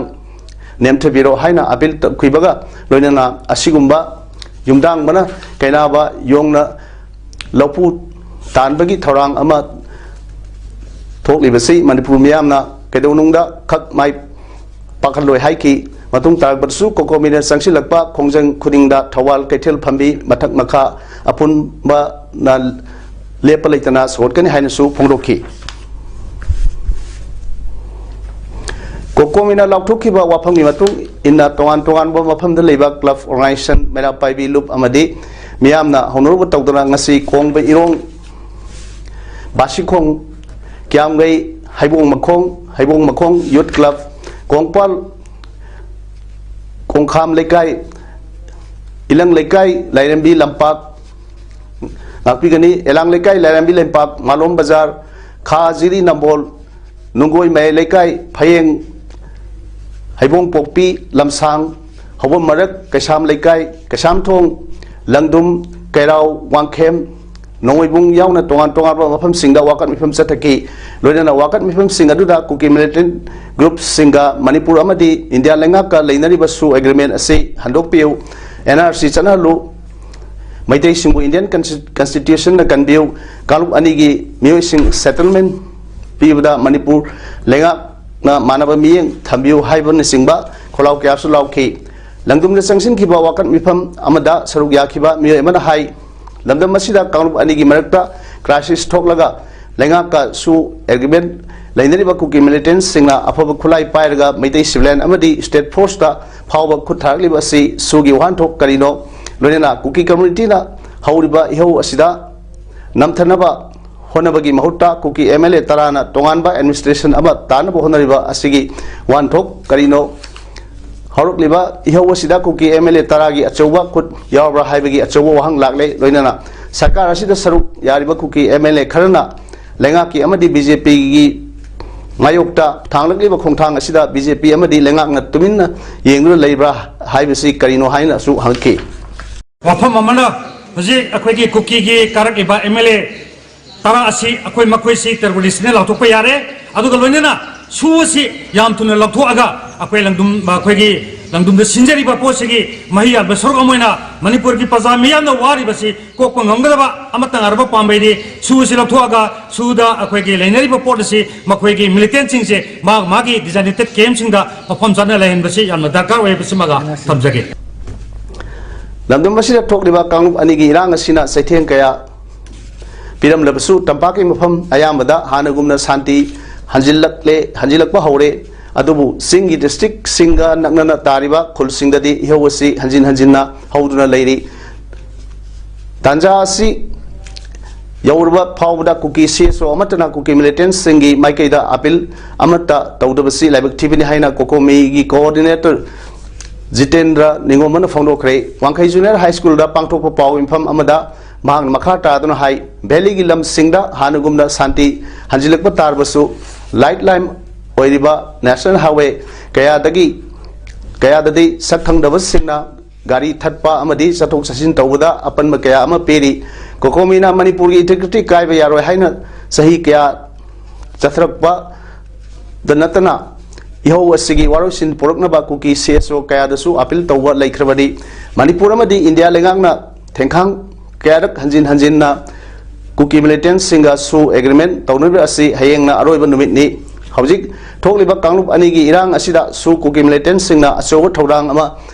ꯅꯦꯝꯊꯕꯤꯔꯣ ꯍꯥꯏꯅ ꯑꯄꯤꯜ ꯇꯧꯈꯤꯕꯒ ꯂꯣꯏꯅꯅ, ꯑꯁꯤꯒꯨꯝꯕ ꯌꯨꯝꯗꯥꯡꯕꯅ ꯀꯩꯅꯥꯕ ꯌꯣꯡꯅ ꯂꯧꯐꯨ ꯇꯥꯟꯕꯒꯤ ꯊꯧꯔꯥꯡ ꯑꯃ ꯊꯣꯛꯂꯤꯕꯁꯤ ꯃꯅꯤꯄꯨꯔ ꯃꯤꯌꯥꯝꯅ ꯀꯩꯗꯧꯅꯨꯡꯗ ꯈꯛ ꯃꯥꯏ ꯄꯥꯛꯍꯜꯂꯣꯏ ꯍꯥꯏꯈꯤ꯫ ꯃꯇꯨꯡ ꯇꯥꯔꯛꯄꯗꯁꯨ ꯀꯣꯀꯣꯃꯤꯅ ꯆꯪꯁꯤꯜꯂꯛꯄ ꯈꯣꯡꯖꯪ ꯈꯨꯗꯤꯡꯗ ꯊꯧꯕꯥꯜ ꯀꯩꯊꯦꯜ ꯐꯝꯕꯤ ꯃꯊꯛ ꯃꯈꯥ ꯑꯄꯨꯟꯕꯅ ꯂꯦꯞꯄ ꯂꯩꯇꯅ ꯁꯧꯒꯠꯀꯅꯤ ꯍꯥꯏꯅꯁꯨ ꯐꯣꯡꯗꯣꯛꯈꯤ꯫ ꯀꯣꯀꯣꯃꯤꯅ ꯂꯥꯎꯊꯣꯛꯈꯤꯕ ꯋꯥꯐꯝꯒꯤ ꯃꯇꯨꯡ ꯏꯟꯅ, ꯇꯣꯉꯥꯟ ꯇꯣꯉꯥꯟꯕ ꯃꯐꯝꯗ ꯂꯩꯕ club, organization, ꯃꯩꯔꯥ ꯄꯥꯏꯕꯤ ꯂꯨꯞ ꯑꯃꯗꯤ ꯃꯤꯌꯥꯝꯅ ꯍꯧꯅꯔꯨꯕ ꯇꯧꯗꯨꯅ ꯉꯁꯤ ꯀꯣꯡꯕ ꯏꯔꯣꯡ, ꯕꯥꯁꯤꯈꯣꯡ, ꯀꯤꯌꯥꯝꯒꯩ, ꯍꯩꯕꯣꯡ ꯃꯈꯣꯡ, ꯍꯩꯕꯣꯡ ꯃꯈꯣꯡ Youth Club, ꯀꯣꯡꯄꯥꯜ, ꯀꯣꯡꯈꯥꯝ ꯂꯩꯀꯥꯏ, ꯏꯂꯪ ꯂꯩꯀꯥꯏ, ꯂꯥꯏꯔꯦꯝꯕꯤ ꯂꯝꯄꯥꯛ, ꯉꯥꯛꯄꯤꯒꯅꯤ꯫ ꯑꯦꯂꯥꯡ ꯂꯩꯀꯥꯏ, ꯂꯥꯏꯔꯦꯝꯕꯤ ꯂꯝꯄꯥꯛ, ꯃꯥꯂꯣꯝ ꯕꯖꯥꯔ, ꯈꯥ ꯖꯤꯔꯤ ꯅꯝꯕꯣꯜ, ꯅꯨꯡꯒꯣꯏ ꯃꯌꯥꯏ ꯂꯩꯀꯥꯏ, ꯐꯌꯦꯡ, ꯍꯩꯕꯣꯡ ꯄꯣꯛꯄꯤ, ꯂꯝꯁꯥꯡ, ꯍꯧꯕꯝ ꯃꯔꯛ, ꯀꯩꯁꯥꯝ ꯂꯩꯀꯥꯏ, ꯀꯩꯁꯥꯝꯊꯣꯡ, ꯂꯪꯗꯨꯝ, ꯀꯩꯔꯥꯎ, ꯋꯥꯡꯈꯦꯝ, ꯅꯣꯡꯃꯩꯕꯨꯡ ꯌꯥꯎꯅ ꯇꯣꯉꯥꯟ ꯇꯣꯉꯥꯟꯕ ꯃꯐꯝꯁꯤꯡꯗ ꯋꯥꯀꯠ ꯃꯤꯐꯝ ꯆꯠꯊꯈꯤ꯫ ꯂꯣꯏꯅꯅ ꯋꯥꯀꯠ ꯃꯤꯐꯝꯁꯤꯡ ꯑꯗꯨꯗ ꯀꯨꯀꯤ militant groupꯁꯤꯡꯒ ꯃꯅꯤꯄꯨꯔ ꯑꯃꯗꯤ ꯏꯟꯗꯤꯌꯥ ꯂꯩꯉꯥꯛꯀ ꯂꯩꯅꯔꯤꯕ ꯁꯨ agreement ꯑꯁꯤ ꯍꯟꯗꯣꯛꯄꯤꯌꯨ, NRC ꯆꯠꯅꯍꯜꯂꯨ, ꯃꯩꯇꯩꯁꯤꯡꯕꯨ Indian Consti-, Constitutionꯅ ꯀꯟꯕꯤꯌꯨ, ꯀꯥꯡꯂꯨꯞ ꯑꯅꯤꯒꯤ ꯃꯤꯑꯣꯏꯁꯤꯡ settlement ꯄꯤꯕꯗ ꯃꯅꯤꯄꯨꯔ ꯂꯩꯉꯥꯛꯅ ꯃꯥꯟꯅꯕ ꯃꯤꯠꯌꯦꯡ ꯊꯝꯕꯤꯌꯨ ꯍꯥꯏꯕꯅꯆꯤꯡꯕ ꯈꯣꯜꯂꯥꯎ ꯀꯌꯥꯁꯨ ꯂꯥꯎꯈꯤ꯫ ꯂꯪꯗꯨꯝꯗ ꯆꯪꯁꯤꯟꯈꯤꯕ ꯋꯥꯀꯠ ꯃꯤꯐꯝ ꯑꯃꯗ ꯁꯔꯨꯛ ꯌꯥꯈꯤꯕ ꯃꯤꯑꯣꯏ ꯑꯃꯅ ꯍꯥꯏ, ꯂꯝꯗꯝ ꯑꯁꯤꯗ ꯀꯥꯡꯂꯨꯞ ꯑꯅꯤꯒꯤ ꯃꯔꯛꯇ crisis ꯊꯣꯛꯂꯒ ꯂꯩꯉꯥꯛꯀ ꯁꯨ ꯑꯦꯒ꯭ꯔꯤꯃꯦꯟ ꯂꯩꯅꯔꯤꯕ ꯀꯨꯀꯤ ꯃꯤꯂꯤꯇꯦꯟꯁꯤꯡꯅ ꯑꯐꯕ ꯈꯨꯠꯂꯥꯏ ꯄꯥꯏꯔꯒ ꯃꯩꯇꯩ ꯁꯤꯚꯤꯂꯤꯌꯟ ꯑꯃꯗꯤ ꯁ꯭ꯇꯦꯠ ꯐꯣꯔꯁꯇ ꯐꯥꯎꯕ ꯈꯨꯠ ꯊꯥꯔꯛꯂꯤꯕ ꯑꯁꯤ ꯁꯨꯒꯤ ꯋꯥꯍꯟꯊꯣꯛ ꯀꯔꯤꯅꯣ? ꯂꯣꯏꯅꯅ ꯀꯨꯀꯤ ꯀꯝꯃ꯭ꯌꯨꯅꯤꯇꯤꯅ ꯍꯧꯔꯤꯕ ꯏꯍꯧ ꯑꯁꯤꯗ ꯅꯝꯊꯅꯕ ꯍꯣꯠꯅꯕꯒꯤ ꯃꯍꯨꯠꯇ ꯀꯨꯀꯤ ꯑꯦꯝ ꯑꯦꯜ ꯑꯦ ꯇꯔꯥꯅ ꯇꯣꯉꯥꯟꯕ ꯑꯦꯗꯃꯤꯅꯤꯁꯇ꯭ꯔꯦꯁꯟ ꯑꯃ ꯇꯥꯅꯕ ꯍꯣꯠꯅꯔꯤꯕ ꯑꯁꯤꯒꯤ ꯋꯥꯍꯟꯊꯣꯛ ꯀꯔꯤꯅꯣ? ꯍꯧꯔꯛꯂꯤꯕ ꯏꯍꯧ ꯑꯁꯤꯗ ꯀꯨꯀꯤ ꯑꯦꯝ ꯑꯦꯜ ꯑꯦ ꯇꯔꯥꯒꯤ ꯑꯆꯧꯕ ꯈꯨꯠ ꯌꯥꯎꯕ꯭ꯔꯥ ꯍꯥꯏꯕꯒꯤ ꯑꯆꯧꯕ ꯋꯥꯍꯪ ꯂꯥꯛꯂꯦ꯫ ꯂꯣꯏꯅꯅ ꯁꯔꯀꯥꯔ ꯑꯁꯤꯗ ꯁꯔꯨꯛ ꯌꯥꯔꯤꯕ ꯀꯨꯀꯤ ꯑꯦꯝ ꯑꯦꯜ ꯑꯦ ꯈꯔꯅ ꯂꯩꯉꯥꯛꯀꯤ ꯑꯃꯗꯤ ꯕꯤ ꯖꯦ ꯄꯤꯒꯤ ꯃꯥꯌꯣꯛꯇ ꯊꯥꯡꯂꯛꯂꯤꯕ ꯈꯣꯡꯊꯥꯡ ꯑꯁꯤꯗ ꯕꯤ ꯖꯦ ꯄꯤ ꯑꯃꯗꯤ ꯂꯩꯉꯥꯛꯅ ꯇꯨꯃꯤꯟꯅ ꯌꯦꯡꯗꯨꯅ ꯂꯩꯕ꯭ꯔꯥ ꯍꯥꯏꯕꯁꯤ ꯀꯔꯤꯅꯣ ꯍꯥꯏꯅꯁꯨ ꯍꯪꯉꯛꯈꯤ꯫ ꯋꯥꯐꯝ ꯑꯃꯅ, ꯍꯧꯖꯤꯛ ꯑꯩꯈꯣꯏꯒꯤ ꯀꯨꯀꯤꯒꯤ ꯀꯥꯔꯛꯂꯤꯕ ꯑꯦꯝ ꯑꯦꯜ ꯑꯦ ꯇꯔꯥ ꯑꯁꯤ ꯑꯩꯈꯣꯏ, ꯃꯈꯣꯏꯁꯤ ꯇꯦꯔꯣꯔꯤꯁꯅꯦ ꯂꯥꯎꯊꯣꯛꯄ ꯌꯥꯔꯦ꯫ ꯑꯗꯨꯒ ꯂꯣꯏꯅꯅ ꯁꯨ ꯑꯁꯤ ꯌꯥꯝ ꯊꯨꯅ ꯂꯧꯊꯣꯛꯑꯒ ꯑꯩꯈꯣꯏ ꯂꯪꯗꯨꯝ, ꯑꯩꯈꯣꯏꯒꯤ ꯂꯪꯗꯨꯝꯗ ꯁꯤꯟꯖꯔꯤꯕ ꯄꯣꯠꯁꯤꯒꯤ ꯃꯍꯩ ꯌꯥꯟꯕ ꯁꯔꯨꯛ ꯑꯃ ꯑꯣꯏꯅ ꯃꯅꯤꯄꯨꯔꯒꯤ ꯄ꯭ꯔꯖꯥ ꯃꯤꯌꯥꯝꯅ ꯋꯥꯔꯤꯕꯁꯤ ꯀꯣꯛꯄ ꯉꯝꯒꯗꯕ ꯑꯃꯠꯇ ꯉꯥꯏꯔꯕ ꯄꯥꯝꯕꯩꯗꯤ ꯁꯨ ꯑꯁꯤ ꯂꯧꯊꯣꯛꯑꯒ ꯁꯨꯗ ꯑꯩꯈꯣꯏꯒꯤ ꯂꯩꯅꯔꯤꯕ ꯄꯣꯠ ꯑꯁꯤ ꯃꯈꯣꯏꯒꯤ ꯃꯤꯂꯤꯇꯦꯟꯁꯤꯡꯁꯦ ꯃꯥ ꯃꯥꯒꯤ ꯗꯤꯖꯥꯏꯅꯦꯇꯦꯠ ꯀꯦꯝꯁꯤꯡꯗ ꯃꯐꯝ ꯆꯥꯅ ꯂꯩꯍꯟꯕꯁꯤ ꯌꯥꯝꯅ ꯗꯔꯀꯥꯔ ꯑꯣꯏ꯫ ꯃꯁꯤꯃꯒ ꯊꯝꯖꯒꯦ꯫ ꯂꯝꯗꯝ ꯑꯁꯤꯗ ꯊꯣꯛꯂꯤꯕ ꯀꯥꯡꯂꯨꯞ ꯑꯅꯤꯒꯤ ꯏꯔꯥꯡ ꯑꯁꯤꯅ ꯆꯩꯊꯦꯡ ꯀꯌꯥ ꯄꯤꯔꯝꯂꯕꯁꯨ, ꯇꯝꯄꯥꯛꯀꯤ ꯃꯐꯝ ꯑꯌꯥꯝꯕꯗ ꯍꯥꯟꯅꯒꯨꯝꯅ ꯁꯥꯟꯇꯤ ꯍꯟꯖꯤꯜꯂꯛꯂꯦ, ꯍꯟꯖꯤꯜꯂꯛꯄ ꯍꯧꯔꯦ꯫ ꯑꯗꯨꯕꯨ ꯆꯤꯡꯒꯤ ꯗꯤꯁꯇ꯭ꯔꯤꯛꯁꯤꯡꯒ ꯅꯛꯅꯅ ꯇꯥꯔꯤꯕ ꯈꯨꯜꯁꯤꯡꯗꯗꯤ ꯏꯍꯧ ꯑꯁꯤ ꯍꯟꯖꯤꯟ ꯍꯟꯖꯤꯟꯅ ꯍꯧꯗꯨꯅ ꯂꯩꯔꯤ꯫ ꯇꯥꯟꯖꯥ ꯑꯁꯤ ꯌꯧꯔꯕ ꯐꯥꯎꯕꯗ ꯀꯨꯀꯤ ꯁꯤ ꯑꯦꯁ ꯑꯣ ꯑꯃꯠꯇꯅ ꯀꯨꯀꯤ ꯃꯤꯂꯤꯇꯦꯟꯁꯤꯡꯒꯤ ꯃꯥꯏꯀꯩꯗ ꯑꯄꯤꯜ ꯑꯃꯠꯇ ꯇꯧꯗꯕꯁꯤ ꯂꯥꯏꯕꯛ ꯊꯤꯕꯅꯤ ꯍꯥꯏꯅ ꯀꯣꯀꯣꯃꯤꯒꯤ ꯀꯣꯑꯣꯔꯗꯤꯅꯦꯇꯔ ꯖꯤꯇꯦꯟꯗ꯭ꯔ ꯅꯤꯉꯣꯝꯕꯅ ꯐꯣꯡꯗꯣꯛꯈ꯭ꯔꯦ꯫ ꯋꯥꯡꯈꯩ ꯖꯨꯅꯤꯌꯔ ꯍꯥꯏ ꯁ꯭ꯀꯨꯜꯗ ꯄꯥꯡꯊꯣꯛꯄ ꯄꯥꯎ ꯃꯤꯐꯝ ꯑꯃꯗ ꯃꯍꯥꯛꯅ ꯃꯈꯥ ꯇꯥꯗꯨꯅ ꯍꯥꯏ, ꯚꯦꯂꯤꯒꯤ ꯂꯝꯁꯤꯡꯗ ꯍꯥꯟꯅꯒꯨꯝꯅ ꯁꯥꯟꯇꯤ ꯍꯟꯖꯤꯜꯂꯛꯄ ꯇꯥꯔꯕꯁꯨ, ꯂꯥꯏꯠ ꯂꯥꯏꯝ ꯑꯣꯏꯔꯤꯕ ꯅꯦꯁꯅꯦꯜ ꯍꯥꯏꯋꯦ ꯀꯌꯥꯗꯒꯤ, ꯀꯌꯥꯗꯗꯤ ꯁꯛ ꯈꯪꯗꯕꯁꯤꯡꯅ ꯒꯥꯔꯤ ꯊꯠꯄ ꯑꯃꯗꯤ ꯆꯠꯊꯣꯛ ꯆꯠꯁꯤꯟ ꯇꯧꯕꯗ ꯑꯄꯟꯕ ꯀꯌꯥ ꯑꯃ ꯄꯤꯔꯤ꯫ ꯀꯣꯀꯣꯃꯤꯅ ꯃꯅꯤꯄꯨꯔꯒꯤ ꯏꯟꯇꯤꯒ꯭ꯔꯤꯇꯤ ꯀꯥꯏꯕ ꯌꯥꯔꯣꯏ ꯍꯥꯏꯅ ꯆꯍꯤ ꯀꯌꯥ ꯆꯠꯊꯔꯛꯄꯗ ꯅꯠꯇꯅ, ꯏꯍꯧ ꯑꯁꯤꯒꯤ ꯋꯥꯔꯣꯏꯁꯤꯟ ꯄꯨꯔꯛꯅꯕ ꯀꯨꯀꯤ ꯁꯤ ꯑꯦꯁ ꯑꯣ ꯀꯌꯥꯗꯁꯨ ꯑꯄꯤꯜ ꯇꯧꯕ ꯂꯩꯈ꯭ꯔꯕꯅꯤ꯫ ꯃꯅꯤꯄꯨꯔ ꯑꯃꯗꯤ ꯏꯟꯗꯤꯌꯥ ꯂꯩꯉꯥꯛꯅ ꯊꯦꯡꯈꯥꯡ ꯀꯌꯥꯔꯛ ꯍꯟꯖꯤꯟ ꯍꯟꯖꯤꯟꯅ ꯀꯨꯀꯤ ꯃꯤꯂꯤꯇꯦꯟꯁꯤꯡꯒ ꯁꯨ ꯑꯦꯒ꯭ꯔꯤꯃꯦꯟ ꯇꯧꯅꯔꯤꯕ ꯑꯁꯤ ꯍꯌꯦꯡꯅ ꯑꯔꯣꯏꯕ ꯅꯨꯃꯤꯠꯅꯤ꯫ ꯍꯧꯖꯤꯛ ꯊꯣꯛꯂꯤꯕ ꯀꯥꯡꯂꯨꯞ ꯑꯅꯤꯒꯤ ꯏꯔꯥꯡ ꯑꯁꯤꯗ ꯁꯨ ꯀꯨꯀꯤ ꯃꯤꯂꯤꯇꯦꯟꯁꯤꯡꯅ ꯑꯆꯧꯕ ꯊꯧꯗꯥꯡ ꯑꯃ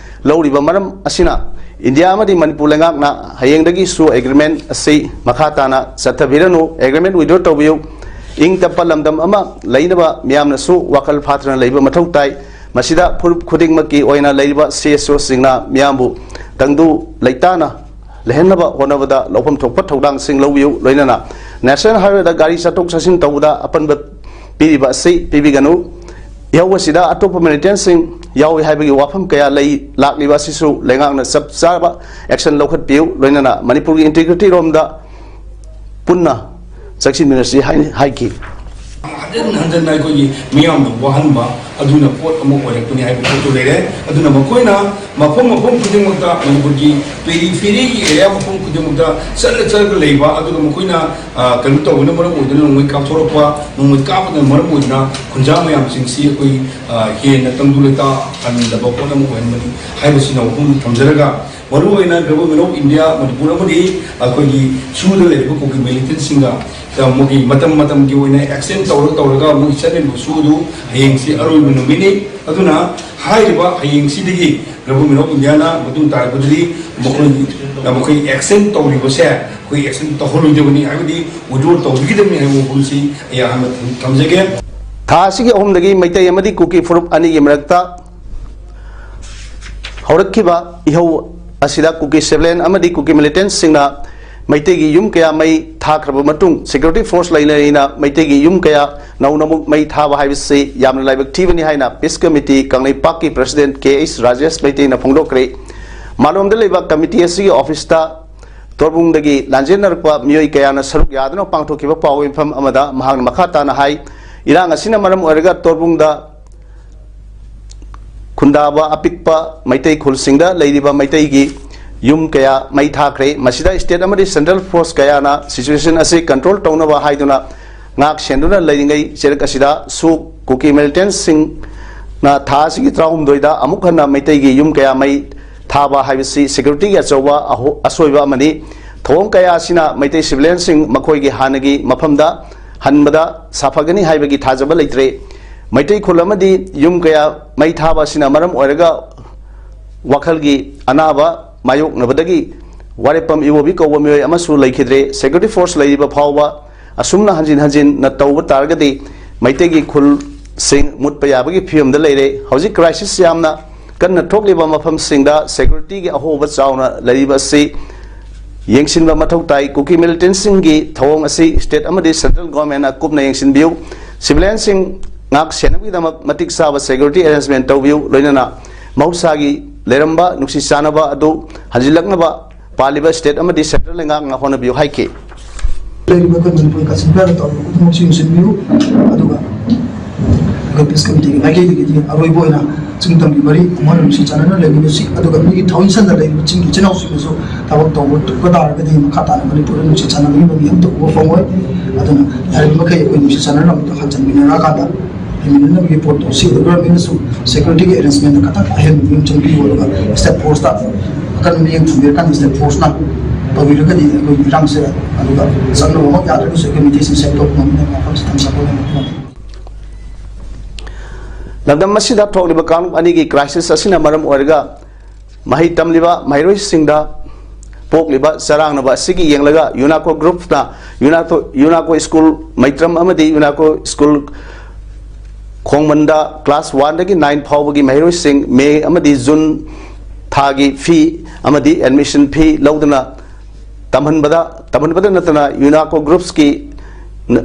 ꯂꯧꯔꯤꯕ ꯃꯔꯝ ꯑꯁꯤꯅ ꯏꯟꯗꯤꯌꯥ ꯑꯃꯗꯤ ꯃꯅꯤꯄꯨꯔ ꯂꯩꯉꯥꯛꯅ ꯍꯌꯦꯡꯗꯒꯤ ꯁꯨ ꯑꯦꯒ꯭ꯔꯤꯃꯦꯟ ꯑꯁꯤ ꯃꯈꯥ ꯇꯥꯅ ꯆꯠꯊꯕꯤꯔꯅꯨ, ꯑꯦꯒ꯭ꯔꯤꯃꯦꯟ ꯋꯤꯗ꯭ꯔꯣ ꯇꯧꯕꯤꯌꯨ, ꯏꯪ ꯇꯞꯄ ꯂꯝꯗꯝ ꯑꯃ ꯂꯩꯅꯕ ꯃꯤꯌꯥꯝꯅꯁꯨ ꯋꯥꯈꯜ ꯐꯥꯗꯅ ꯂꯩꯕ ꯃꯊꯧ ꯇꯥꯏ꯫ ꯃꯁꯤꯗ ꯐꯨꯔꯨꯞ ꯈꯨꯗꯤꯡꯃꯛꯀꯤ ꯑꯣꯏꯅ ꯂꯩꯔꯤꯕ ꯁꯤ ꯑꯦꯁ ꯑꯣꯁꯤꯡꯅ ꯃꯤꯌꯥꯝꯕꯨ ꯇꯪꯗꯨ ꯂꯩꯇꯥꯅ ꯂꯩꯍꯟꯅꯕ ꯍꯣꯠꯅꯕꯗ ꯂꯧꯐꯝ ꯊꯣꯛꯄ ꯊꯧꯗꯥꯡꯁꯤꯡ ꯂꯧꯕꯤꯌꯨ꯫ ꯂꯣꯏꯅꯅ ꯅꯦꯁꯅꯦꯜ ꯍꯥꯏꯋꯦꯗ ꯒꯥꯔꯤ ꯆꯠꯊꯣꯛ ꯆꯠꯁꯤꯟ ꯇꯧꯕꯗ ꯑꯄꯟꯕ ꯄꯤꯔꯤꯕ ꯑꯁꯤ ꯄꯤꯕꯤꯒꯅꯨ꯫ ꯏꯍꯧ ꯑꯁꯤꯗ ꯑꯇꯣꯞꯄ ꯃꯤꯂꯤꯇꯦꯟꯁꯤꯡ ꯌꯥꯎꯏ ꯍꯥꯏꯕꯒꯤ ꯋꯥꯐꯝ ꯀꯌꯥ ꯂꯩ꯫ ꯂꯥꯛꯂꯤꯕ ꯑꯁꯤꯁꯨ ꯂꯩꯉꯥꯛꯅ ꯆꯞ ꯆꯥꯕ ꯑꯦꯛꯁꯟ ꯂꯧꯈꯠꯄꯤꯌꯨ꯫ ꯂꯣꯏꯅꯅ ꯃꯅꯤꯄꯨꯔꯒꯤ ꯏꯟꯇꯤꯒ꯭ꯔꯤꯇꯤ ꯔꯣꯝꯗ ꯄꯨꯟꯅ ꯆꯪꯁꯤꯟꯃꯤꯟꯅꯁꯤ ꯍꯥꯏ-, ꯍꯥꯏꯈꯤ꯫ ꯍꯟꯖꯟ ꯍꯟꯖꯟꯅ ꯑꯩꯈꯣꯏꯒꯤ ꯃꯤꯌꯥꯝꯗ ꯋꯥꯍꯟꯕ ꯑꯗꯨꯅ ꯄꯣꯠ ꯑꯃ ꯑꯣꯏꯔꯛꯄꯅꯤ ꯍꯥꯏꯕ ꯄꯣꯠꯇꯨ ꯂꯩꯔꯦ꯫ ꯑꯗꯨꯅ ꯃꯈꯣꯏꯅ ꯃꯐꯝ ꯃꯐꯝ ꯈꯨꯗꯤꯡꯃꯛꯇ, ꯃꯅꯤꯄꯨꯔꯒꯤ ꯄꯦꯔꯤꯐꯦꯔꯤꯒꯤ ꯑꯦꯔꯤꯌꯥ ꯃꯐꯝ ꯈꯨꯗꯤꯡꯃꯛꯇ ꯆꯠꯂ ꯆꯠꯂꯒ ꯂꯩꯕ, ꯑꯗꯨꯒ ꯃꯈꯣꯏꯅ, ꯑ, ꯀꯩꯅꯣ ꯇꯧꯕꯅ ꯃꯔꯝ ꯑꯣꯏꯗꯨꯅ, ꯅꯣꯡꯃꯩ ꯀꯥꯞꯊꯣꯔꯛꯄ, ꯅꯣꯡꯃꯩ ꯀꯥꯞꯄꯗꯨꯅ ꯃꯔꯝ ꯑꯣꯏꯗꯨꯅ ꯈꯨꯟꯖꯥ ꯃꯌꯥꯝꯁꯤꯡꯁꯤ ꯑꯩꯈꯣꯏ, ꯑ, ꯍꯦꯟꯅ ꯇꯪꯗꯨ ꯂꯩꯇꯥꯍꯟꯗꯕ ꯄꯣꯠ ꯑꯃ ꯑꯣꯏꯍꯟꯕꯅꯤ ꯍꯥꯏꯕꯁꯤꯅ ꯋꯥꯐꯝ ꯊꯝꯖꯔꯒ, ꯃꯔꯨꯑꯣꯏꯅ Government of India, ꯃꯅꯤꯄꯨꯔ ꯑꯃꯗꯤ ꯑꯩꯈꯣꯏꯒꯤ ꯁꯨꯗ ꯂꯩꯔꯤꯕ ꯀꯨꯀꯤ ꯃꯤꯂꯤꯇꯦꯟꯁꯤꯡꯒ, ꯑ, ꯃꯣꯏꯒꯤ ꯃꯇꯝ ꯃꯇꯝꯒꯤ ꯑꯣꯏꯅ ꯑꯦꯛꯁꯇꯦꯟ ꯇꯧꯔ ꯇꯧꯔꯒ ꯃꯣꯏꯒꯤ ꯆꯠꯂꯤꯕ ꯁꯨ ꯑꯗꯨ ꯍꯌꯦꯡꯁꯤ ꯑꯔꯣꯏꯕ ꯅꯨꯃꯤꯠꯅꯤ꯫ ꯑꯗꯨꯅ ꯍꯥꯏꯔꯤꯕ ꯍꯌꯦꯡꯁꯤꯗꯒꯤ Government of Indiaꯅ ꯃꯇꯨꯡ ꯇꯥꯔꯛꯄꯗꯗꯤ ꯃꯈꯣꯏ, ꯃꯈꯣꯏ ꯑꯦꯛꯁꯇꯦꯟ ꯇꯧꯔꯤꯕꯁꯦ ꯑꯩꯈꯣꯏ ꯑꯦꯛꯁꯇꯦꯟ ꯇꯧꯍꯜꯂꯣꯏꯗꯕꯅꯤ, ꯍꯥꯏꯕꯗꯤ ꯋꯤꯗ꯭ꯔꯣ ꯇꯧꯕꯤꯒꯗꯕꯅꯤ ꯍꯥꯏꯕ ꯋꯥꯐꯝꯁꯤ ꯑꯩ ꯑꯍꯥꯟꯕ ꯊꯝꯖꯒꯦ꯫ ꯊꯥ ꯑꯁꯤꯒꯤ ꯑꯍꯨꯝꯗꯒꯤ ꯃꯩꯇꯩ ꯑꯃꯗꯤ ꯀꯨꯀꯤ ꯐꯨꯔꯨꯞ ꯑꯅꯤꯒꯤ ꯃꯔꯛꯇ ꯍꯧꯔꯛꯈꯤꯕ ꯏꯍꯧ ꯑꯁꯤꯗ ꯀꯨꯀꯤ ꯁꯤꯚꯤꯂꯤꯌꯟ ꯑꯃꯗꯤ ꯀꯨꯀꯤ ꯃꯤꯂꯤꯇꯦꯟꯁꯤꯡꯅ ꯃꯩꯇꯩꯒꯤ ꯌꯨꯝ ꯀꯌꯥ ꯃꯩ ꯊꯥꯈ꯭ꯔꯕ ꯃꯇꯨꯡ, ꯁꯦꯀ꯭ꯌꯨꯔꯤꯇꯤ ꯐꯣꯔꯁ ꯂꯩꯅ ꯂꯩꯅ ꯃꯩꯇꯩꯒꯤ ꯌꯨꯝ ꯀꯌꯥ ꯅꯧꯅ ꯑꯃꯨꯛ ꯃꯩ ꯊꯥꯕ ꯍꯥꯏꯕꯁꯤ ꯌꯥꯝꯅ ꯂꯥꯏꯕꯛ ꯊꯤꯕꯅꯤ ꯍꯥꯏꯅ ꯄꯤꯁ ꯀꯃꯤꯇꯤ ꯀꯪꯂꯩꯄꯥꯛꯀꯤ ꯄ꯭ꯔꯁꯤꯗꯦꯟꯠ ꯀꯦ ꯑꯩꯆ ꯔꯥꯖꯦꯁ ꯃꯩꯇꯩꯅ ꯐꯣꯡꯗꯣꯛꯈ꯭ꯔꯦ꯫ ꯃꯥꯂꯣꯝꯗ ꯂꯩꯕ ꯀꯃꯤꯇꯤ ꯑꯁꯤꯒꯤ ꯑꯣꯐꯤꯁꯇ ꯇꯣꯔꯕꯨꯡꯗꯒꯤ ꯂꯥꯟꯖꯦꯟꯅꯔꯛꯄ ꯃꯤꯑꯣꯏ ꯀꯌꯥꯅ ꯁꯔꯨꯛ ꯌꯥꯗꯨꯅ ꯄꯥꯡꯊꯣꯛꯈꯤꯕ ꯄꯥꯎ ꯃꯤꯐꯝ ꯑꯃꯗ ꯃꯍꯥꯛꯅ ꯃꯈꯥ ꯇꯥꯅ ꯍꯥꯏ, ꯏꯔꯥꯡ ꯑꯁꯤꯅ ꯃꯔꯝ ꯑꯣꯏꯔꯒ ꯇꯣꯔꯕꯨꯡꯗ ꯈꯨꯟꯗꯥꯕ ꯑꯄꯤꯛꯄ ꯃꯩꯇꯩ ꯈꯨꯜꯁꯤꯡꯗ ꯂꯩꯔꯤꯕ ꯃꯩꯇꯩꯒꯤ ꯌꯨꯝ ꯀꯌꯥ ꯃꯩ ꯊꯥꯈ꯭ꯔꯦ꯫ ꯃꯁꯤꯗ ꯁ꯭ꯇꯦꯠ ꯑꯃꯗꯤ ꯁꯦꯟꯇ꯭ꯔꯦꯜ ꯐꯣꯔꯁ ꯀꯌꯥꯅ ꯁꯤꯆꯨꯋꯦꯁꯟ ꯑꯁꯤ ꯀꯟꯇ꯭ꯔꯣꯜ ꯇꯧꯅꯕ ꯍꯥꯏꯗꯨꯅ ꯉꯥꯛ ꯁꯦꯟꯗꯨꯅ ꯂꯩꯔꯤꯉꯩ ꯆꯩꯔꯛ ꯑꯁꯤꯗ ꯁꯨ ꯀꯨꯀꯤ ꯃꯤꯂꯤꯇꯦꯟꯁꯤꯡꯅ ꯊꯥ ꯑꯁꯤꯒꯤ ꯇꯔꯥꯍꯨꯝꯗꯣꯏꯗ ꯑꯃꯨꯛ ꯍꯟꯅ ꯃꯩꯇꯩꯒꯤ ꯌꯨꯝ ꯀꯌꯥ ꯃꯩ ꯊꯥꯕ ꯍꯥꯏꯕꯁꯤ ꯁꯦꯀ꯭ꯌꯨꯔꯤꯇꯤꯒꯤ ꯑꯆꯧꯕ ꯑꯍꯣ-, ꯑꯁꯣꯏꯕ ꯑꯃꯅꯤ꯫ ꯊꯧꯑꯣꯡ ꯀꯌꯥ ꯑꯁꯤꯅ ꯃꯩꯇꯩ ꯁꯤꯚꯤꯂꯤꯌꯟꯁꯤꯡ ꯃꯈꯣꯏꯒꯤ ꯍꯥꯟꯅꯒꯤ ꯃꯐꯝꯗ ꯍꯟꯕꯗ ꯁꯥꯐꯒꯅꯤ ꯍꯥꯏꯕꯒꯤ ꯊꯥꯖꯕ ꯂꯩꯇ꯭ꯔꯦ꯫ ꯃꯩꯇꯩ ꯈꯨꯜ ꯑꯃꯗꯤ ꯌꯨꯝ ꯀꯌꯥ ꯃꯩ ꯊꯥꯕ ꯑꯁꯤꯅ ꯃꯔꯝ ꯑꯣꯏꯔꯒ ꯋꯥꯈꯜꯒꯤ ꯑꯅꯥꯕ ꯃꯥꯌꯣꯛꯅꯕꯗꯒꯤ ꯋꯥꯔꯦꯞꯄꯝ ꯏꯕꯣꯕꯤ ꯀꯧꯕ ꯃꯤꯑꯣꯏ ꯑꯃꯁꯨ ꯂꯩꯈꯤꯗ꯭ꯔꯦ꯫ Security force ꯂꯩꯔꯤꯕ ꯐꯥꯎꯕ ꯑꯁꯨꯝꯅ ꯍꯟꯖꯤꯟ ꯍꯟꯖꯤꯟꯅ ꯇꯧꯕ ꯇꯥꯔꯒꯗꯤ ꯃꯩꯇꯩꯒꯤ ꯈꯨꯜꯁꯤꯡ ꯃꯨꯠꯄ ꯌꯥꯕꯒꯤ ꯐꯤꯕꯝꯗ ꯂꯩꯔꯦ꯫ ꯍꯧꯖꯤꯛ crisis ꯌꯥꯝꯅ ꯀꯟꯅ ꯊꯣꯛꯂꯤꯕ ꯃꯐꯝꯁꯤꯡꯗ security ꯒꯤ ꯑꯍꯣꯕ ꯆꯥꯎꯅ ꯂꯩꯔꯤꯕ ꯑꯁꯤ ꯌꯦꯡꯁꯤꯟꯕ ꯃꯊꯧ ꯇꯥꯏ꯫ ꯀꯨꯀꯤ militant ꯁꯤꯡꯒꯤ ꯊꯧꯑꯣꯡ ꯑꯁꯤ state ꯑꯃꯗꯤ central government ꯅ ꯀꯨꯞꯅ ꯌꯦꯡꯁꯤꯟꯕꯤꯌꯨ꯫ Civilian ꯁꯤꯡ ꯉꯥꯛ ꯁꯦꯟꯅꯕꯒꯤꯗꯃꯛ ꯃꯇꯤꯛ ꯆꯥꯕ security arrangement ꯇꯧꯕꯤꯌꯨ꯫ ꯂꯣꯏꯅꯅ ꯃꯍꯧꯁꯥꯒꯤ ꯂꯩꯔꯝꯕ ꯅꯨꯡꯁꯤ ꯆꯥꯟꯅꯕ ꯑꯗꯨ ꯍꯟꯖꯤꯜꯂꯛꯅꯕ ꯄꯥꯜꯂꯤꯕ state ꯑꯃꯗꯤ central ꯂꯩꯉꯥꯛꯅ ꯍꯣꯠꯅꯕꯤꯌꯨ ꯍꯥꯏꯈꯤ꯫ ꯂꯩꯔꯤꯕ ꯑꯩꯈꯣꯏ ꯃꯅꯤꯄꯨꯔꯒꯤ ꯀꯥꯆꯤꯟ ꯀꯣꯌꯥꯗ ꯇꯧꯔꯤꯕ ꯈꯨꯗꯤꯡꯃꯛꯁꯨ ꯌꯦꯡꯁꯤꯟꯕꯤꯌꯨ꯫ ꯑꯗꯨꯒ ꯑꯩꯈꯣꯏ peace committee ꯒꯤ ꯃꯥꯏꯀꯩꯗꯒꯤꯗꯤ ꯑꯔꯣꯏꯕ ꯑꯣꯏꯅ ꯆꯤꯡ ꯇꯝꯒꯤ ꯃꯔꯤ ꯑꯃꯨꯛ ꯍꯟꯅ ꯅꯨꯡꯁꯤ ꯆꯥꯟꯅꯅ ꯂꯩꯃꯤꯟꯅꯁꯤ꯫ ꯑꯗꯨꯒ ꯃꯤꯒꯤ ꯊꯧꯏꯁꯟꯗ ꯂꯩꯔꯤꯕ ꯆꯤꯡꯒꯤ ꯏꯆꯤꯟ ꯏꯅꯥꯎꯁꯤꯡꯅꯁꯨ ꯊꯕꯛ ꯇꯧꯕ ꯇꯨꯞꯄ ꯇꯥꯔꯒꯗꯤ ꯃꯈꯥ ꯇꯥꯅ ꯃꯅꯤꯄꯨꯔꯗ ꯅꯨꯡꯁꯤ ꯆꯥꯟꯅꯕꯒꯤ ꯃꯃꯤ ꯑꯃꯠꯇ ꯎꯕ ꯐꯪꯉꯣꯏ꯫ ꯑꯗꯨꯅ ꯌꯥꯔꯤꯕ ꯃꯈꯩ ꯑꯩꯈꯣꯏ ꯅꯨꯡꯁꯤ ꯆꯥꯟꯅꯅ ꯑꯃꯨꯛꯇ ꯍꯟꯖꯟꯃꯤꯟꯅꯔꯀꯥꯟꯗ ꯂꯩꯃꯤꯟꯅꯅꯕꯒꯤ ꯄꯣꯠꯇꯣ ꯁꯤ government ꯅꯁꯨ security ꯒꯤ arrangement ꯗ ꯈꯇꯪ ꯑꯍꯦꯟꯕ ꯃꯤꯠꯌꯦꯡ ꯆꯪꯕꯤꯌꯨ꯫ ꯑꯗꯨꯒ state force ꯇ ꯑꯀꯟꯕ ꯃꯤꯠꯌꯦꯡ ꯊꯝꯕꯤꯔꯀꯥꯟꯗ state force ꯅ ꯇꯧꯕꯤꯔꯒꯗꯤ ꯑꯩꯈꯣꯏ ꯏꯔꯥꯡꯁꯦ ꯑꯗꯨꯒ ꯆꯪꯅꯕꯃꯛ ꯌꯥꯗ꯭ꯔꯒꯁꯨ ꯑꯩꯈꯣꯏ ꯃꯤꯇꯩꯁꯤꯡ ꯁꯦꯞ ꯇꯧꯕ ꯉꯝꯅꯕ ꯃꯐꯝꯁꯤ ꯊꯝꯖꯕ ꯑꯣꯏꯅ ꯊꯝꯖꯒꯦ꯫ ꯂꯝꯗꯝ ꯑꯁꯤꯗ ꯊꯣꯛꯂꯤꯕ ꯀꯥꯡꯂꯨꯞ ꯑꯅꯤꯒꯤ crisis ꯑꯁꯤꯅ ꯃꯔꯝ ꯑꯣꯏꯔꯒ ꯃꯍꯩ ꯇꯝꯂꯤꯕ ꯃꯍꯩꯔꯣꯏꯁꯤꯡꯗ ꯄꯣꯛꯂꯤꯕ ꯆꯔꯥꯡꯅꯕ ꯑꯁꯤꯒꯤ ꯌꯦꯡꯂꯒ UNACO group ꯅ UNACO, UNACO school ꯃꯩꯇ꯭ꯔꯝ ꯑꯃꯗꯤ UNACO school ꯈꯣꯡꯃꯟꯗ class one ꯗꯒꯤ nine ꯐꯥꯎꯕꯒꯤ ꯃꯍꯩꯔꯣꯏꯁꯤꯡ May ꯑꯃꯗꯤ June ꯊꯥꯒꯤ fee ꯑꯃꯗꯤ admission fee ꯂꯧꯗꯨꯅ ꯇꯝꯍꯟꯕꯗ, ꯇꯝꯍꯟꯕꯗ ꯅꯠꯇꯅ UNACO groups ꯀꯤ ꯅ-,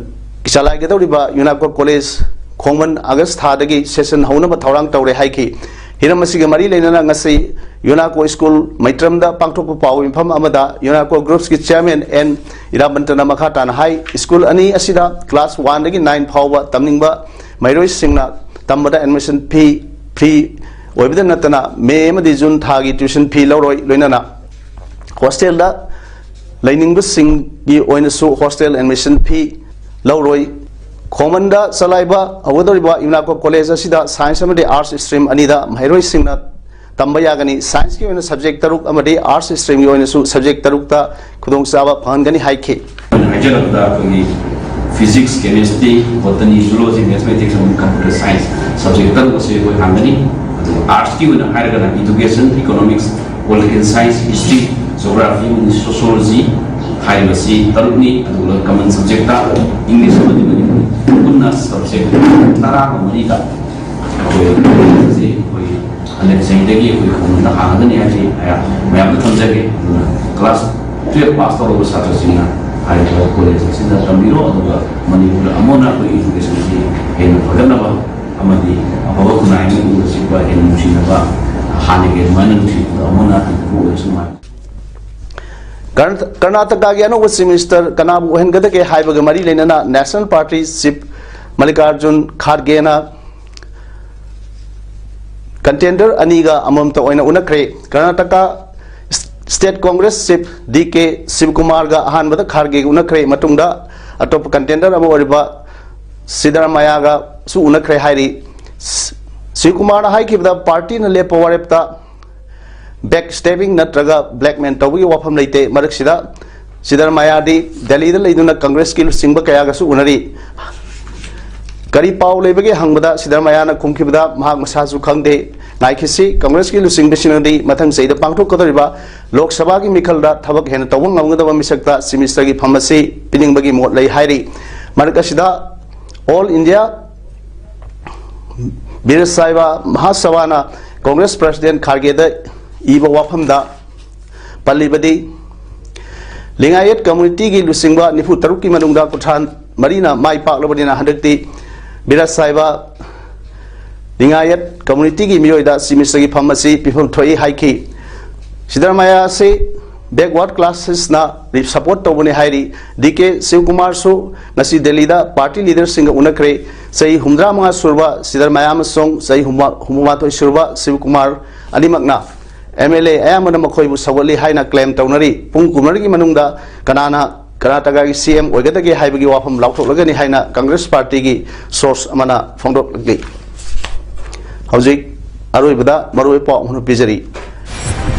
ꯆꯂꯥꯏꯒꯗꯧꯔꯤꯕ UNACO college ꯈꯣꯡꯃꯟ August ꯊꯥꯗꯒꯤ session ꯍꯧꯅꯕ ꯊꯧꯔꯥꯡ ꯇꯧꯔꯦ ꯍꯥꯏꯈꯤ꯫ ꯍꯤꯔꯝ ꯑꯁꯤꯒ ꯃꯔꯤ ꯂꯩꯅꯅ ꯉꯁꯤ UNACO school ꯃꯩꯇ꯭ꯔꯝꯗ ꯄꯥꯡꯊꯣꯛꯄ ꯄꯥꯎ ꯃꯤꯐꯝ ꯑꯃꯗ UNACO groups ꯀꯤ chairman N ꯏꯔꯥꯕꯟꯇꯅ ꯃꯈꯥ ꯇꯥꯅ ꯍꯥꯏ, school ꯑꯅꯤ ꯑꯁꯤꯗ class one ꯗꯒꯤ nine ꯐꯥꯎꯕ ꯇꯝꯅꯤꯡꯕ ꯃꯍꯩꯔꯣꯏꯁꯤꯡꯅ ꯇꯝꯕꯗ admission fee free ꯑꯣꯏꯕꯗ ꯅꯠꯇꯅ May ꯑꯃꯗꯤ June ꯊꯥꯒꯤ tuition fee ꯂꯧꯔꯣꯏ, ꯂꯣꯏꯅꯅ hostel ꯗ ꯂꯩꯅꯤꯡꯕꯁꯤꯡꯒꯤ ꯑꯣꯏꯅꯁꯨ hostel admission fee ꯂꯧꯔꯣꯏ꯫ ꯈꯣꯡꯃꯟꯗ ꯆꯂꯥꯏꯕ ꯍꯧꯒꯗꯧꯔꯤꯕ UNACO college ꯑꯁꯤꯗ science ꯑꯃꯗꯤ arts stream ꯑꯅꯤꯗ ꯃꯍꯩꯔꯣꯏꯁꯤꯡꯅ ꯇꯝꯕ ꯌꯥꯒꯅꯤ꯫ Science ꯀꯤ ꯑꯣꯏꯅ subject ꯇꯔꯨꯛ ꯑꯃꯗꯤ arts stream ꯒꯤ ꯑꯣꯏꯅꯁꯨ subject ꯇꯔꯨꯛꯇ ꯈꯨꯗꯣꯡꯆꯥꯕ ꯐꯪꯍꯟꯒꯅꯤ ꯍꯥꯏꯈꯤ꯫ ꯍꯥꯏꯖꯔꯕꯗ ꯑꯩꯈꯣꯏꯒꯤ physics, chemistry, botany, zoology, mathematics ꯑꯃꯗꯤ computer science subject ꯇꯔꯨꯛ ꯑꯁꯤ ꯑꯩꯈꯣꯏ ꯍꯥꯡꯒꯅꯤ꯫ ꯑꯗꯨꯒ arts ꯀꯤ ꯑꯣꯏꯅ ꯍꯥꯏꯔꯒꯅ education, economics, Political Science, History, Geography ꯑꯃꯗꯤ Sociology ꯍꯥꯏꯔꯤꯕꯁꯤ ꯇꯔꯨꯛꯅꯤ꯫ ꯑꯗꯨꯒ Common Subjectꯇ English ꯑꯃꯗꯤ ꯃꯅꯤꯄꯨꯔꯤ ꯄꯨꯟꯅ subject ꯇꯔꯥꯒ ꯃꯔꯤꯗ ꯑꯩꯈꯣꯏ ꯀꯣꯂꯦꯖ ꯑꯁꯤ ꯑꯩꯈꯣꯏ ꯍꯟꯗꯛ ꯆꯍꯤꯗꯒꯤ ꯑꯩꯈꯣꯏ ꯈꯨꯡꯒꯪꯗ ꯍꯥꯡꯒꯅꯤ ꯍꯥꯏꯕꯁꯤ ꯃꯌꯥꯝ-, ꯃꯌꯥꯝꯗ ꯊꯝꯖꯒꯦ꯫ ꯑꯗꯨꯅ class twelve pass ꯇꯧꯔꯕ ꯁꯥꯇ꯭ꯔꯁꯤꯡꯅ ꯍꯥꯏꯔꯤꯕ ꯀꯣꯂꯦꯖ ꯑꯁꯤꯗ ꯇꯝꯕꯤꯔꯣ꯫ ꯑꯗꯨꯒ ꯃꯅꯤꯄꯨꯔꯗ ꯑꯃꯨꯛ ꯍꯟꯅ ꯑꯩꯈꯣꯏ educationꯁꯤ ꯍꯦꯟꯅ ꯐꯒꯠꯅꯕ ꯑꯃꯗꯤ ꯑꯐꯕ ꯈꯨꯟꯅꯥꯏ ꯑꯃ ꯎꯕꯁꯤꯡꯕꯨ ꯍꯦꯟꯅ ꯅꯨꯡꯁꯤꯅꯕ, ꯍꯥꯟꯅꯒꯤ ꯑꯗꯨꯃꯥꯏꯅ ꯅꯨꯡꯁꯤꯅꯕ ꯑꯃꯅ ꯍꯟꯗꯛꯄꯨ ꯑꯣꯏꯔꯁꯅꯨ ꯍꯥꯏ꯫ ꯀꯔꯅꯥ-, ꯀꯔꯅꯥꯇꯀꯥꯒꯤ ꯑꯅꯧꯕ Chief Minister ꯀꯅꯥꯕꯨ ꯑꯣꯏꯍꯟꯒꯗꯒꯦ ꯍꯥꯏꯕꯒ ꯃꯔꯤ ꯂꯩꯅꯅ National Party Chief ꯃꯜꯂꯤꯀꯥꯔꯖꯨꯟ ꯈꯥꯔꯒꯦꯅ contender ꯑꯅꯤꯒ ꯑꯃꯃꯝꯇ ꯑꯣꯏꯅ ꯎꯅꯈ꯭ꯔꯦ꯫ Karnataka State Congress Chief D K ꯁꯤꯕꯀꯨꯃꯥꯔꯒ ꯑꯍꯥꯟꯕꯗ ꯈꯥꯔꯒꯦꯒ ꯎꯅꯈ꯭ꯔꯦ꯫ ꯃꯇꯨꯡꯗ ꯑꯇꯣꯞꯄ contender ꯑꯃ ꯑꯣꯏꯔꯤꯕ ꯁꯤꯗꯔꯃꯌꯥꯒꯁꯨ ꯎꯅꯈ꯭ꯔꯦ ꯍꯥꯏꯔꯤ꯫ ꯁꯤ-, ꯁꯤꯕꯀꯨꯃꯥꯔꯅ ꯍꯥꯏꯈꯤꯕꯗ partyꯅ ꯂꯦꯞꯄ ꯋꯥꯔꯦꯞꯇ backstabbing ꯅꯠꯇ꯭ꯔꯒ blackmail ꯇꯧꯕꯒꯤ ꯋꯥꯐꯝ ꯂꯩꯇꯦ꯫ ꯃꯔꯛꯁꯤꯗ ꯁꯤꯗꯔꯃꯌꯥꯗꯤ ꯗꯦꯜꯂꯤꯗ ꯂꯩꯗꯨꯅ Congressꯀꯤ ꯂꯨꯆꯤꯡꯕ ꯀꯌꯥꯒꯁꯨ ꯎꯅꯔꯤ꯫ ꯀꯔꯤ ꯄꯥꯎ ꯂꯩꯕꯒꯦ ꯍꯪꯕꯗ ꯁꯤꯗꯔꯃꯌꯥꯅ ꯈꯨꯝꯈꯤꯕꯗ ꯃꯍꯥꯛ ꯃꯁꯥꯁꯨ ꯈꯪꯗꯦ꯫ ꯉꯥꯏꯈꯤꯁꯤ, Congressꯀꯤ ꯂꯨꯆꯤꯡꯕꯁꯤꯡꯅꯗꯤ ꯃꯊꯪ ꯆꯍꯤꯗ ꯄꯥꯡꯊꯣꯛꯀꯗꯧꯔꯤꯕ ꯂꯣꯛ ꯁꯚꯥꯒꯤ ꯃꯤꯈꯜꯗ ꯊꯕꯛ ꯍꯦꯟꯅ ꯇꯧꯕ ꯉꯝꯒꯗꯕ ꯃꯤꯁꯛꯇ Chief Ministerꯒꯤ ꯐꯝ ꯑꯁꯤ ꯄꯤꯅꯤꯡꯕꯒꯤ ꯃꯣꯠ ꯂꯩ ꯍꯥꯏꯔꯤ꯫ ꯃꯔꯛ ꯑꯁꯤꯗ All India ꯕꯤꯔꯁꯥꯏꯕ ꯃꯍꯥꯁꯚꯥꯅ Congress President ꯈꯥꯔꯒꯦꯗ ꯏꯕ ꯋꯥꯐꯝꯗ ꯄꯜꯂꯤꯕꯗꯤ, ꯂꯤꯡꯉꯥꯌꯠ communityꯒꯤ ꯂꯨꯆꯤꯡꯕ ꯅꯤꯐꯨ ꯇꯔꯨꯛꯀꯤ ꯃꯅꯨꯡꯗ ꯀꯨꯟꯊ꯭ꯔꯥ ꯃꯔꯤꯅ ꯃꯥꯏ ꯄꯥꯛꯂꯕꯅꯤꯅ ꯍꯟꯗꯛꯇꯤ ꯕꯤꯔꯁꯥꯏꯕ ꯂꯤꯡꯉꯥꯌꯠ communityꯒꯤ ꯃꯤꯑꯣꯏꯗ Chief Ministerꯒꯤ ꯐꯝ ꯑꯁꯤ ꯄꯤꯐꯝ ꯊꯣꯛꯏ ꯍꯥꯏꯈꯤ꯫ ꯁꯤꯗꯔꯃꯌꯥ ꯑꯁꯤ backward classesꯅ support ꯇꯧꯕꯅꯤ ꯍꯥꯏꯔꯤ꯫ ꯗꯤ ꯀꯦ ꯁꯤꯕꯀꯨꯃꯥꯔꯁꯨ ꯉꯁꯤ ꯗꯦꯜꯂꯤꯗ party leaderꯁꯤꯡꯒ ꯎꯅꯈ꯭ꯔꯦ꯫ ꯆꯍꯤ ꯍꯨꯝꯗ꯭ꯔꯥ ꯃꯉꯥ ꯁꯨꯔꯕ ꯁꯤꯗꯔꯃꯌꯥ ꯑꯃꯁꯨꯡ ꯆꯍꯤ ꯍꯨꯝꯐꯨ-, ꯍꯨꯝꯐꯨ ꯃꯥꯊꯣꯏ ꯁꯨꯔꯕ ꯁꯤꯕꯀꯨꯃꯥꯔ ꯑꯅꯤꯃꯛꯅ MLA ꯑꯌꯥꯝꯕꯅ ꯃꯈꯣꯏꯕꯨ ꯁꯧꯒꯠꯂꯤ ꯍꯥꯏꯅ claim ꯇꯧꯅꯔꯤ꯫ ꯄꯨꯡ ꯀꯨꯟꯃꯔꯤꯒꯤ ꯃꯅꯨꯡꯗ ꯀꯅꯥꯅ ꯀꯔꯅꯥꯇꯀꯥꯒꯤ CM ꯑꯣꯏꯒꯗꯒꯦ ꯍꯥꯏꯕꯒꯤ ꯋꯥꯐꯝ ꯂꯥꯎꯊꯣꯛꯂꯒꯅꯤ ꯍꯥꯏꯅ Congress partyꯒꯤ source ꯑꯃꯅ ꯐꯣꯡꯗꯣꯛꯂꯤ꯫ ꯍꯧꯖꯤꯛ ꯑꯔꯣꯏꯕꯗ ꯃꯔꯨꯑꯣꯏꯕ ꯄꯥꯎ ꯑꯃ ꯄꯤꯖꯔꯤ꯫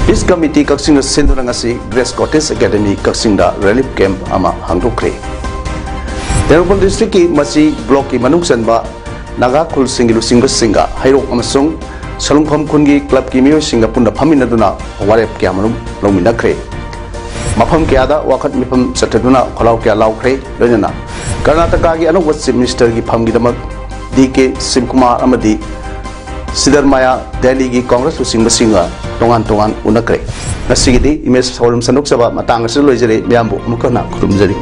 Peace Committee ꯀꯛꯆꯤꯡꯅ ꯁꯤꯟꯗꯨꯅ ꯉꯁꯤ Grace Cottage Academy ꯀꯛꯆꯤꯡꯗ relief camp ꯑꯃ ꯍꯥꯡꯗꯣꯛꯈ꯭ꯔꯦ꯫ ꯇꯦꯡꯅꯧꯄꯜ districtꯀꯤ ꯃꯆꯤ blockꯀꯤ ꯃꯅꯨꯡ ꯆꯟꯕ ꯅꯥꯒꯥ ꯈꯨꯜꯁꯤꯡꯒꯤ ꯂꯨꯆꯤꯡꯕꯁꯤꯡꯒ ꯍꯩꯔꯣꯛ ꯑꯃꯁꯨꯡ ꯁꯂꯨꯡꯐꯝ ꯈꯨꯟꯒꯤ ꯀ꯭ꯂꯕꯀꯤ ꯃꯤꯑꯣꯏꯁꯤꯡꯒ ꯄꯨꯟꯅ ꯐꯝꯃꯤꯟꯅꯗꯨꯅ ꯋꯥꯔꯦꯞ ꯀꯌꯥꯃꯔꯨꯝ ꯂꯧꯃꯤꯟꯅꯈ꯭ꯔꯦ꯫ ꯃꯐꯝ ꯀꯌꯥꯗ ꯋꯥꯀꯠ ꯃꯤꯐꯝ ꯆꯠꯊꯗꯨꯅ ꯈꯣꯜꯂꯥꯎ ꯀꯌꯥ ꯂꯥꯎꯈ꯭ꯔꯦ꯫ ꯂꯣꯏꯅꯅ ꯀꯔꯅꯥꯇꯀꯥꯒꯤ ꯑꯅꯧꯕ Chief Ministerꯒꯤ ꯐꯝꯒꯤꯗꯃꯛ ꯗꯤ ꯀꯦ ꯁꯤꯕꯀꯨꯃꯥꯔ ꯑꯃꯗꯤ ꯁꯤꯗꯔꯃꯥꯌꯥ ꯗꯦꯜꯂꯤꯒꯤ ꯀꯣꯡꯒ꯭ꯔꯦꯁ ꯂꯨꯆꯤꯡꯕꯁꯤꯡꯒ ꯇꯣꯉꯥꯟ ꯇꯣꯉꯥꯟ ꯎꯅꯈ꯭ꯔꯦ꯫ ꯉꯁꯤꯒꯤꯗꯤ ꯏꯃꯦꯖ ꯊꯧꯔꯝ ꯁꯟꯗꯣꯛꯆꯕ ꯃꯇꯥꯡ ꯑꯁꯤꯗ ꯂꯣꯏꯖꯔꯦ꯫ ꯃꯌꯥꯝꯕꯨ ꯑꯃꯨꯛ ꯍꯟꯅ ꯈꯨꯔꯨꯝꯖꯔꯤ꯫